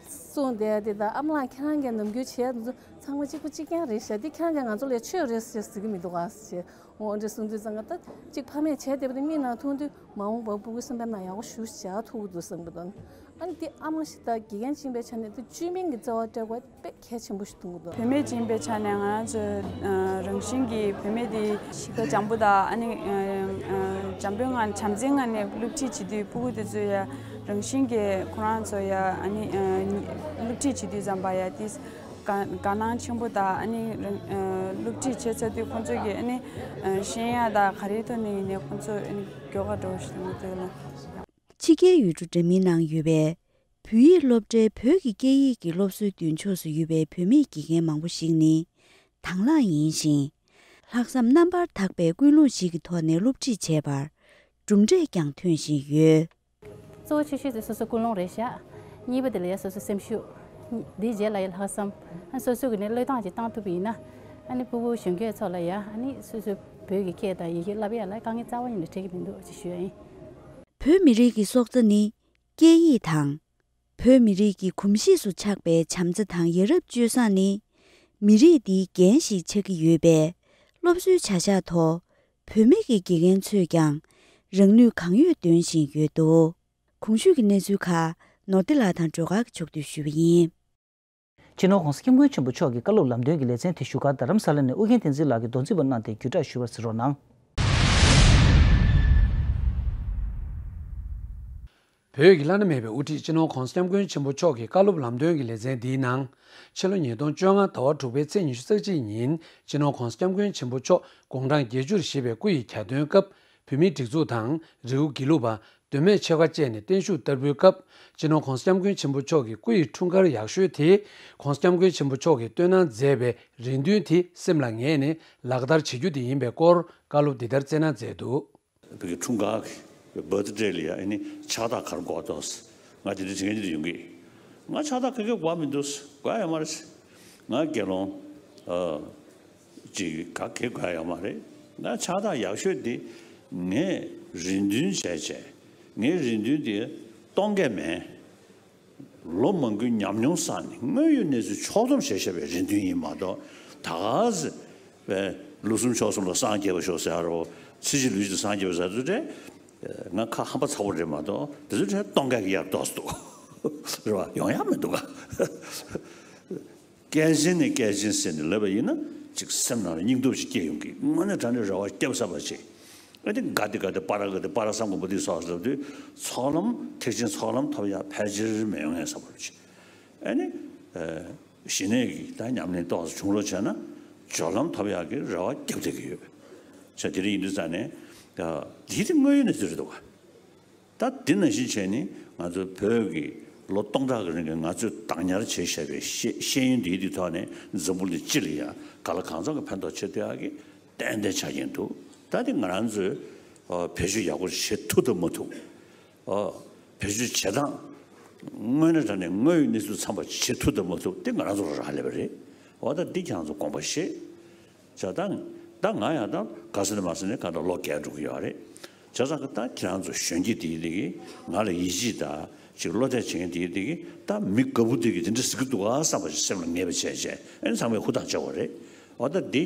གསུངས་བསྡད་ཡ་དེ་དང་ཨ་མ་ལགས་ཁྱེད་རང་གིས་ནམ་རྒྱུན་བྱེད་ཡ་དེ་ཚོ་ཚང་མ་གཅིག་པ་གཅིག་རྐྱང་རེད་ཤག་འདི་ཁྱེད་རང་གིས་ང་ཚོ་ལ་ཆོས་རེད་ཟེར་ཟེར་གྱི་མི་འདུག་ག་ཟེར་བྱས། འོ་འདྲ་གསུང་དུས་ཙང་ཀ་ད་གཅིག་ཕ་མས་བྱས་བསྡད་པ་དེ་མིག་ནང་མཐོང་དུས་མ་འོངས་པར་སྤུ་གུ་སེམས་པའི་ནང་ཡག་པོ་ཞེ་དྲག་ཐུག་གི་འདུག་བསམ་གྱི་འདུག་ཨ་ནི་དེ་ཨ་མ་ཞིག་དང་དགེ་རྒན་ཅིག་ཡིན་པའི་ཆ་ནས་དེ་བཅོས་མིན་གྱི་བརྩེ་བ་སྤྲད་དགོས་དཔེ་གལ་ཆེན་པོ་ཞིག་མཐོང་གི་འདུག་བུད་མེད་ཅིག་ཡིན་པའི་ཆ་ནས་ང་རང་ཚོའི་ཨ་རང་བཞིན་གྱིས་བུད་མེད་དེ་གཤིས་ཀ་འཇམ་པོ་དང་ཨ་ནི་ཨ་ཨ་འཇམ་པོའི་ངང་བྱམས་བརྩེའི་ངང་ནས་སློབ་ཁྲིད་བྱེད་དུས་སྤུ་གུ་དེ་ཚོ་ཡ་རང་བཞིན་གྱིས་ཁོ་རང་ཚོ་ཡ་ཨ་ནི་ཨ་སློབ་ཁྲིད་བྱེད་དུས་ཙམ་པ་ཡ་དེ། དགའ་དགའ་སྣང་ཆེན་པོ་དང་ཨ་ནི་རང་ཨ་སློབ་ཁྲིད་བྱེད་ཚར་དུས་ཁོང་ཚོ་གིས་ཨ་ནི་ཨ་ཤེས་ཡ་དང་ག་རེའི་ཐོག་ནས་ཡིན་ནའི་ཁོང་ཚོ་ཨ་ནི་མགྱོགས་ཁ་འགྲོ་ཞིག་མི་འདུག་ལ། ཕྱི་རྒྱལ་ཡུལ་གྲུ་འདྲ་མིན་ནང་ཡོད་པའི་བོད་ཡིག་སློབ་གྲྭའི་བོད་ཀྱི་སྐད་ཡིག་གི་སློབ་གསོའི་མདུན་ཕྱོགས་སུ་ཡོད་པའི་བུད་མེད་དགེ་རྒན་མང་པོ་ཞིག་ནི་དང་བླངས་ཡིན་ཞིང་། ལྷག་བསམ་རྣམ་པར་དག་པའི་ཀུན་སློང་ཞིག་གི་ཐོག་ནས་སློབ་ཁྲིད་བྱས་པར་གྲུབ་འབྲས་ཀྱང་ཐོན་བཞིན་ཡོད། གཙོ་བོ་ཆེ་ཤོས་དེ་སོ་སོའི་ཀུན་སློང་རེད་ཤག་གཉིས་པ་དེ་ལ་ཡ་སོ་སོའི་སེམས་ཤུགས། དེའི་རྗེས་ལ་ཡ་ལྷག་བསམ། ཨ་སོ་སོ་གི་ནི་བློས་བཏང་ཅིག་བཏང་ཐུབ་པ་ཡིན་ན། ཨ་ནི་སྤུ་གུ་གཞོན་སྐྱེས་ཚོ་ལ་ཡ་ཨ་ནི་སོ་སོའི་བོད་ཀྱི་སྐད་དང་ཡི་གེ་བསླབ་ཡ་ལ་དཀའ་ངལ་རྩ་བ་ཉིད་ནས་འཕྲད་ཀྱི་མི་འདུག་ཅེས་ཞུ་ཡ་ཡིན། བོད་མི་རིགས་ཀྱི་སྲོག་རྩ་ནི་སྐད་ཡིག་དང་། བོད་མི་རིགས་ཀྱི་གོམས་གཤིས་སུ་ཆགས་པའི་བྱམས་བརྩེ་དང་ཡ་རབས་སྤྱོད་བཟང་ནི། མི་རིགས་འདིའི་འགན་ཞིག་ཆགས་ཀྱི་ཡོད་པས། སློབ་གསོའི་བྱ་གཞག་ཐོག་བུད་མེད་ཀྱི་དགེ་རྒན་ཚོས་ཀྱང་རང་ནུས་གང་ཡོད་འདོན་བཞིན་ཡོད་འདུག་གོང་ཞུས་ཀྱི་གནས་ཚུལ་ཁག་ནོར་བདེ་ལགས་དང་སྒྲོལ་དཀར་གྱིས་ཕྱོགས་བསྡུས་ཞུས་པ་ཡིན། སྤྱི་ནོར་༸གོང་ས་༸སྐྱབས་མགོན་ཆེན་པོ་མཆོག་གི་བཀའ་སློབ་ལམ་སྟོན་གྱི་ལེ་ཚན་དེ་བཞུགས་སྒར་རྡ་རམ་ས་ལ་ནས་ཨུ་རྒྱན་བསྟན་འཛིན་ལགས་ཀྱིས་མདོ་འཛིན་པ་གནང་སྟེ་བརྒྱུད་བསྒྲགས་ཞུས་པར་གཟིགས་རོགས་གནང་། བོད་ཀྱི་བླ་ན་མེད་པའི་དབུ་ཁྲིད་སྤྱི་ནོར་༸གོང་ས་༸སྐྱབས་མགོན་ཆེན་པོ་མཆོག་གི་བཀའ་སློབ་ལམ་སྟོན་གྱི་ལེ་ཚན་འདིའི་ནང་། ཕྱི་ལོ་ཉིས་སྟོང་བཅོ་ལྔ་ཟླ་བ་དྲུག་པའི་ཚེས་ཉི་ཤུ་རྩ་གཅིག་ཉིན་སྤྱི་ནོར་༸གོང་ས་༸སྐྱབས་མགོན་ཆེན་པོ་མཆོག་དགུང་གྲངས་བརྒྱད་ཅུར་བཞེས་པའི་སྐུ་ཡི་གྱ་སྟོན་སྐབས། བོད་མིའི་སྒྲིག་འཛུགས་དང་རི་བོ་དགེ་ལུགས་པ། མདོ་སྨད་ཆོལ་ཁ་བཅས་ནས་བརྟན་བཞུགས་བསྟར་འབུལ་སྐབས། སྤྱི་ནོར་༸གོང་ས་༸སྐྱབས་མགོན་ཆེན་པོ་མཆོག་གི་སྐུ་ཡི་འཁྲུངས་སྐར་ཡག་ཤོས་དེ། ༸གོང་ས་༸སྐྱབས་མགོན་ཆེན་པོ་མཆོག་གིས་བཏོན་གནང་མཛད་པའི་རེ་འདུན་དེ་སེམས་ལ་ངེས་ནས་ལག་བསྟར་བྱེད་རྒྱུ་དེ་ཡིན་པའི་སྐོར་བཀའ་སློབ་འདི་ལྟར་སྩལ་གནང་མཛད་འདུག། བོད་ཀྱི་འཁྲུངས་སྐར་གྱི་བར་ཐི་ཌེ་ལ་ཡ་ཨ་ནི་ཕྱག་རྟགས་ག་རེ་དགོས་འདུག། ང་དེ་འདྲ་དྲི་མཁན་ཅིག་ཡོང་གི། ང་ཕྱག་རྟགས་ག་གེ་དགོས་མི་འདུག། དགོས་ཡ་ཡོད་མ་རེད། ང་དགེ་སློང་ཨ་ཅིག་ག་གེ་དགོས་ཡ་ཡོད་མ་རེད། ང་ཕྱག་རྟགས་ཡག་ཤོས་དེ་ངས་རེ་འདུན་བྱས་བྱས། ངའི་རེ་འདུན་དེ་གཏོང་གི་མེད། ལོ་མང་པོའི་ཉམས་མྱོང་བསགས་ནས་དངོས་ཡོད་གནས་ཚུལ་ཕྱོགས་བསྡོམས་བྱས་བཞག་པའི་རེ་འདུན་ཡིན་མ་གཏོགས། ད་ག་ཟེ་བའི་ལོ་གསུམ་ཕྱོགས་གསུམ་ལ་སངས་རྒྱས་པ་ཤོག་ཟེར་ཡ་རོ། ཚེ་གཅིག་ལུས་གཅིག་ལ་སངས་རྒྱས་པ་ཟེར་དུས་དེ། ང་ཁ་ཧམ་པ་ཚ་པོ་རེད་མ་གཏོགས། དེ་ཚོ་དེ་གཏོང་ག་གི་ཡར་ཏོག་ཙམ་འདུག། རེད་བ། ཡོང་ཡ་མི་འདུག་ག། སྐྱེས་ཆེན་ནས་སྐྱེས་ཆེན་ཟེར་ནས་ལབ་པ་ཡིན་ན་ཅིག་སེམས་ནང་ལ་སྙིང་སྟོབས་ཤིག་སྐྱེ་ཡོང་གི། དངོས་གནས་དྲང་གནས་རེ་བ་སྐྱབས་བསམ་པ་བྱེད། ཨ་ནི་ག་དེ་ག་དེ་པ་ར་ག་དེ་པ་ར་སམ་གོ་བོ་དྷི་སྭཱ་ཧཱ་ལབ་དུས་ཚོགས་ལམ་ཐེག་ཆེན་ཚོགས་ལམ་ཐོབ་ཡ་ཕལ་ཆེར་མི་ཡོང་ངེས་བསམ་པ་བྱེད། ཨ་ནི་ཨ་ཞི་གནས་ཀྱི་ད་ཉམས་ལེན་ཏོག་ཙམ་བྱུང་རོགས་བྱས་ན་སྦྱོར་ལམ་ཐོབ་ཡག་གི་རེ་བ་རྒྱབ་བསྡད་ཀྱི་ཡོད། བྱས་དེ་འདྲ་ཡིན་དུས་ཙང་ནས་ད་འདི་དེ་དངོས་ཡོད་གནས་ཚུལ་རེད་འདུག་ག། ད་འདི་ནང་བཞིན་བྱས་ནས་ང་ཚོ་བོད་ཀྱི་ལོ་སྟོང་ཕྲག་གི་རིང་གི་ང་ཚོས་བདག་ཉར་བྱས་བཞག་པའི་ཤེས་ཤེས་ཡོན་འདིའི་དེའི་ཐོག་ནས་འཛམ་བུ་གླིང་སྤྱི་ལ་ཡང་གང་ལ་གང་འཚམ་གྱི་ཕན་ཐོགས་བྱེད་ཐུབ་ཡག་གི་ཏན་ཏན་ཆགས་ཀྱིན་འདུག། ད་དེ་ང་རང་ཚོས་ཨ་བེད་སྤྱོད་ཡག་པོ་བྱེད་ཐུབ་དང་མ་ཐུབ། ཨ་བེད་སྤྱོད་བྱེད་སྟངས་དངོས་གནས་དྲང་གནས་དངོས་ཡོད་གནས་ཚུལ་འཚམས་པ་བྱེད་ཐུབ་དང་མ་ཐུབ་དེ་ང་རང་ཚོ་ལ་རག་ལས་པ་རེད། འོ་ད་འདི་ཁྱེད་རང་ཚོ་དགོངས་པ་བཞེས། བྱས་ཙང་ད་ང་ཡང་ད་ག་ས་ནས་མ་ཟེར་ནས་ག་ད་ལོ་བརྒྱད་འགྲོ་གི་ཡོད་རེད། བྱས་ཙང་ད་ཁྱེད་རང་ཚོ་གཞོན་སྐྱེས་དེ་ཡིན་དེ་གི་ང་ལ་ཡིད་ཆེས་དང་ཅིག་བློ་གཏད་བྱེད་མཁན་དེ་ཡིན་དེ་གི་ད་མི་དགའ་པོ་དེ་གི་དེ་འདྲ་ཟེར་གི་འདུག་ག་བསམ་པ་ཞིག་སེམས་ལ་ངེས་པ་བྱས་བྱས་ཨ་ནི་ཚང་མས་ཧུར་ཐག་བྱེད་དགོས་རེད། འོ་ད་འདི་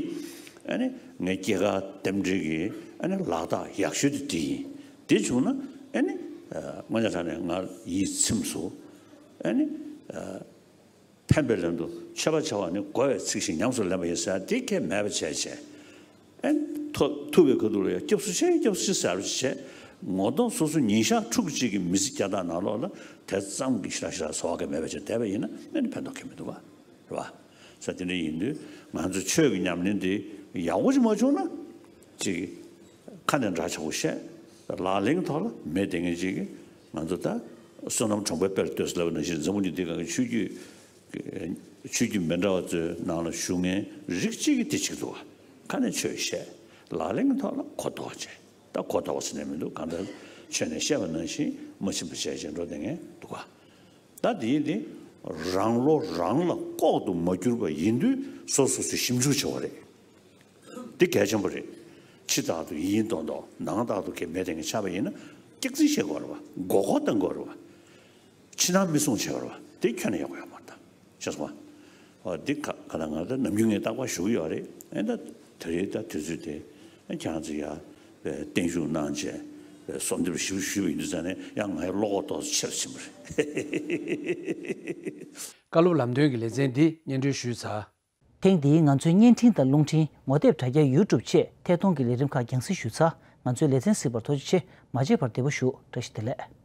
ཨ་ནི་ངའི་སྐྱེས་སྐར་རྟེན་འབྲེལ་གྱི་ཨ་ནི་ལག་རྟགས་ཡག་ཤོས་དེ་འདི་ཡིན། དེ་བྱུང་ན་ཨ་ནི་ཨ་དངོས་གནས་དྲང་གནས་ང་ཡིད་ཚིམས་སོང་། ཨ་ནི་ཨ་ཕན་པའི་ལན་དུ་མཆོད་པ་བྱ་བ་ནི་བསྒོ་བའི་ཚིག་བཞིན་ཉམས་སུ་ལེན་པ་ཡིན་ཟེར་དེ་ཁྱད་མེད་པ་བྱས་བྱས། ཨ་ནི་ཐོ་ཐུབ་པའི་ཁ་ཐུག་ལ་ཡང་སྐྱབས་སུ་མཆི་སྐྱབས་སུ་མཆི་ཟེར་བ་བྱས། ངོ་གདོང་སོ་སོ་ཉིན་ཞག་ཕྲུགས་གཅིག་གི་མི་ཚེ་བསྐྱལ་སྟངས་ནང་ལོགས་ལ་དེ་ཙམ་གྱི་ཞེ་དྲག་ཞེ་དྲག་ཚོར་བ་གང་མེད་པ་བྱས་བསྡད་པ་ཡིན་ན་ཨ་ནི་ཕན་ཐོགས་གང་མི་འདུག་ག། རེད་བ། ས་དེ་འདྲ་ཡིན་དུས་ང་ཚོ་ཆོས་ཀྱི་ཉམས་ལེན་དེ་ཡག་པོ་ཅིག་མ་བྱུང་ན། ཅིག་ཁ་ནས་འདྲ་ཆགས་པོ་བཤད། ལག་ལེན་གྱི་ཐོག་ལ་མེད་བསྡད་མཁན་ཅིག་གིས་ང་ཚོ་ད་བསོད་ནམས་གྲོང་པའི་དཔལ་ལྟོས་ཟེར་ལབ་པ་ནང་བཞིན་འཛམ་བུ་གླིང་འདི་སྒང་གི་ཆོས་བརྒྱུད་ཆོས་བརྒྱུད་མི་འདྲ་བ་ཚོའི་ནང་ལ་བཞུགས་མཁན་རིགས་གཅིག་གིས་དེ་གཅིག་འདུག་བ། ཁ་ནས་ཆོས་བཤད། ལག་ལེན་གྱི་ཐོག་ལ་གོ་ལྡོག་བྱས། ད་གོ་ལྡོག་ཟེར་ནས་མི་འདུག། གང་ལྟར་ཆོས་ནས་བཤད་པ་ནང་བཞིན་མ་ཕྱིན་པ་བྱས་བྱས་འགྲོ་བསྡད་མཁན་འདུག་ག། ད་དེ་ཡིན་དེ་རང་བློ་རང་ལ་ལྐོག་ཏུ་མ་གྱུར་པ་ཡིན་དུས་སོ་སོ་སོས་ཞིབ་འཇུག་བྱེད་པ་རེད། འདི་གལ་ཆེན་པོ་རེད། ཕྱི་ལྟར་དུ་ཡིན་མདོག་མདོག་ནང་ལྟར་དུ་གལ་མེད་དེ་ངས་ཆགས་པ་ཡིན་ན་སྐྱག་རྫུན་བཤད་དགོས་རེད་བ། མགོ་སྐོར་བཏང་དགོས་རེད་བ། ཕྱི་ནང་མི་སྲུང་བྱེད་པ་རེད་བ། དེ་ཁྱོན་ནས་ཡག་པོ་ཡོད་མ་རེད་ད། ཤེས་སོང་བ། འོ་འདི་ག་ག་ལ་ང་ད་ནམ་རྒྱུན་ངས་རྟག་པར་ཞུ་གི་ཡོད་རེད། ཨེ་ད་དེ་རེད་ད་དུས་ཚོད་དེ་ཨེ་ཁྱེད་རང་ཚོ་ཡ་བསྟན་བཞུགས་གནང་བྱས་གསོལ་འདེབས་ཞུ་ཞུས་པ་ཡིན་དུས་ཙང་ནས་ཡང་ང་ཡི་བློ་ཁོག་ཏོག་ཙམ་ཆེ་རུ་ཕྱིན་པ་རེད། བཀའ་སློབ་ལམ་སྟོན་གྱི་ལེ་ཚན་འདི་སྙན་སྒྲོན་ཞུས་ཚར། ཐེངས་འདིའི་ང་ཚོའི་བརྙན་འཕྲིན་དང་རླུང་འཕྲིན་ངོ་དེབ་དྲ་རྒྱ་ཡུ་ཊུབ་ཆེད་ཐད་གཏོང་གི་ལས་རིམ་ཁག་རྒྱང་སྲིང་ཞུས་ཚར། ང་ཚོའི་ལེ་ཚན་གཟིགས་པར་ཐུགས་རྗེ་ཆེ། མ་བརྗེད་པར་བདེ་པོ་བཞུགས། བཀྲ་ཤིས་བདེ་ལེགས།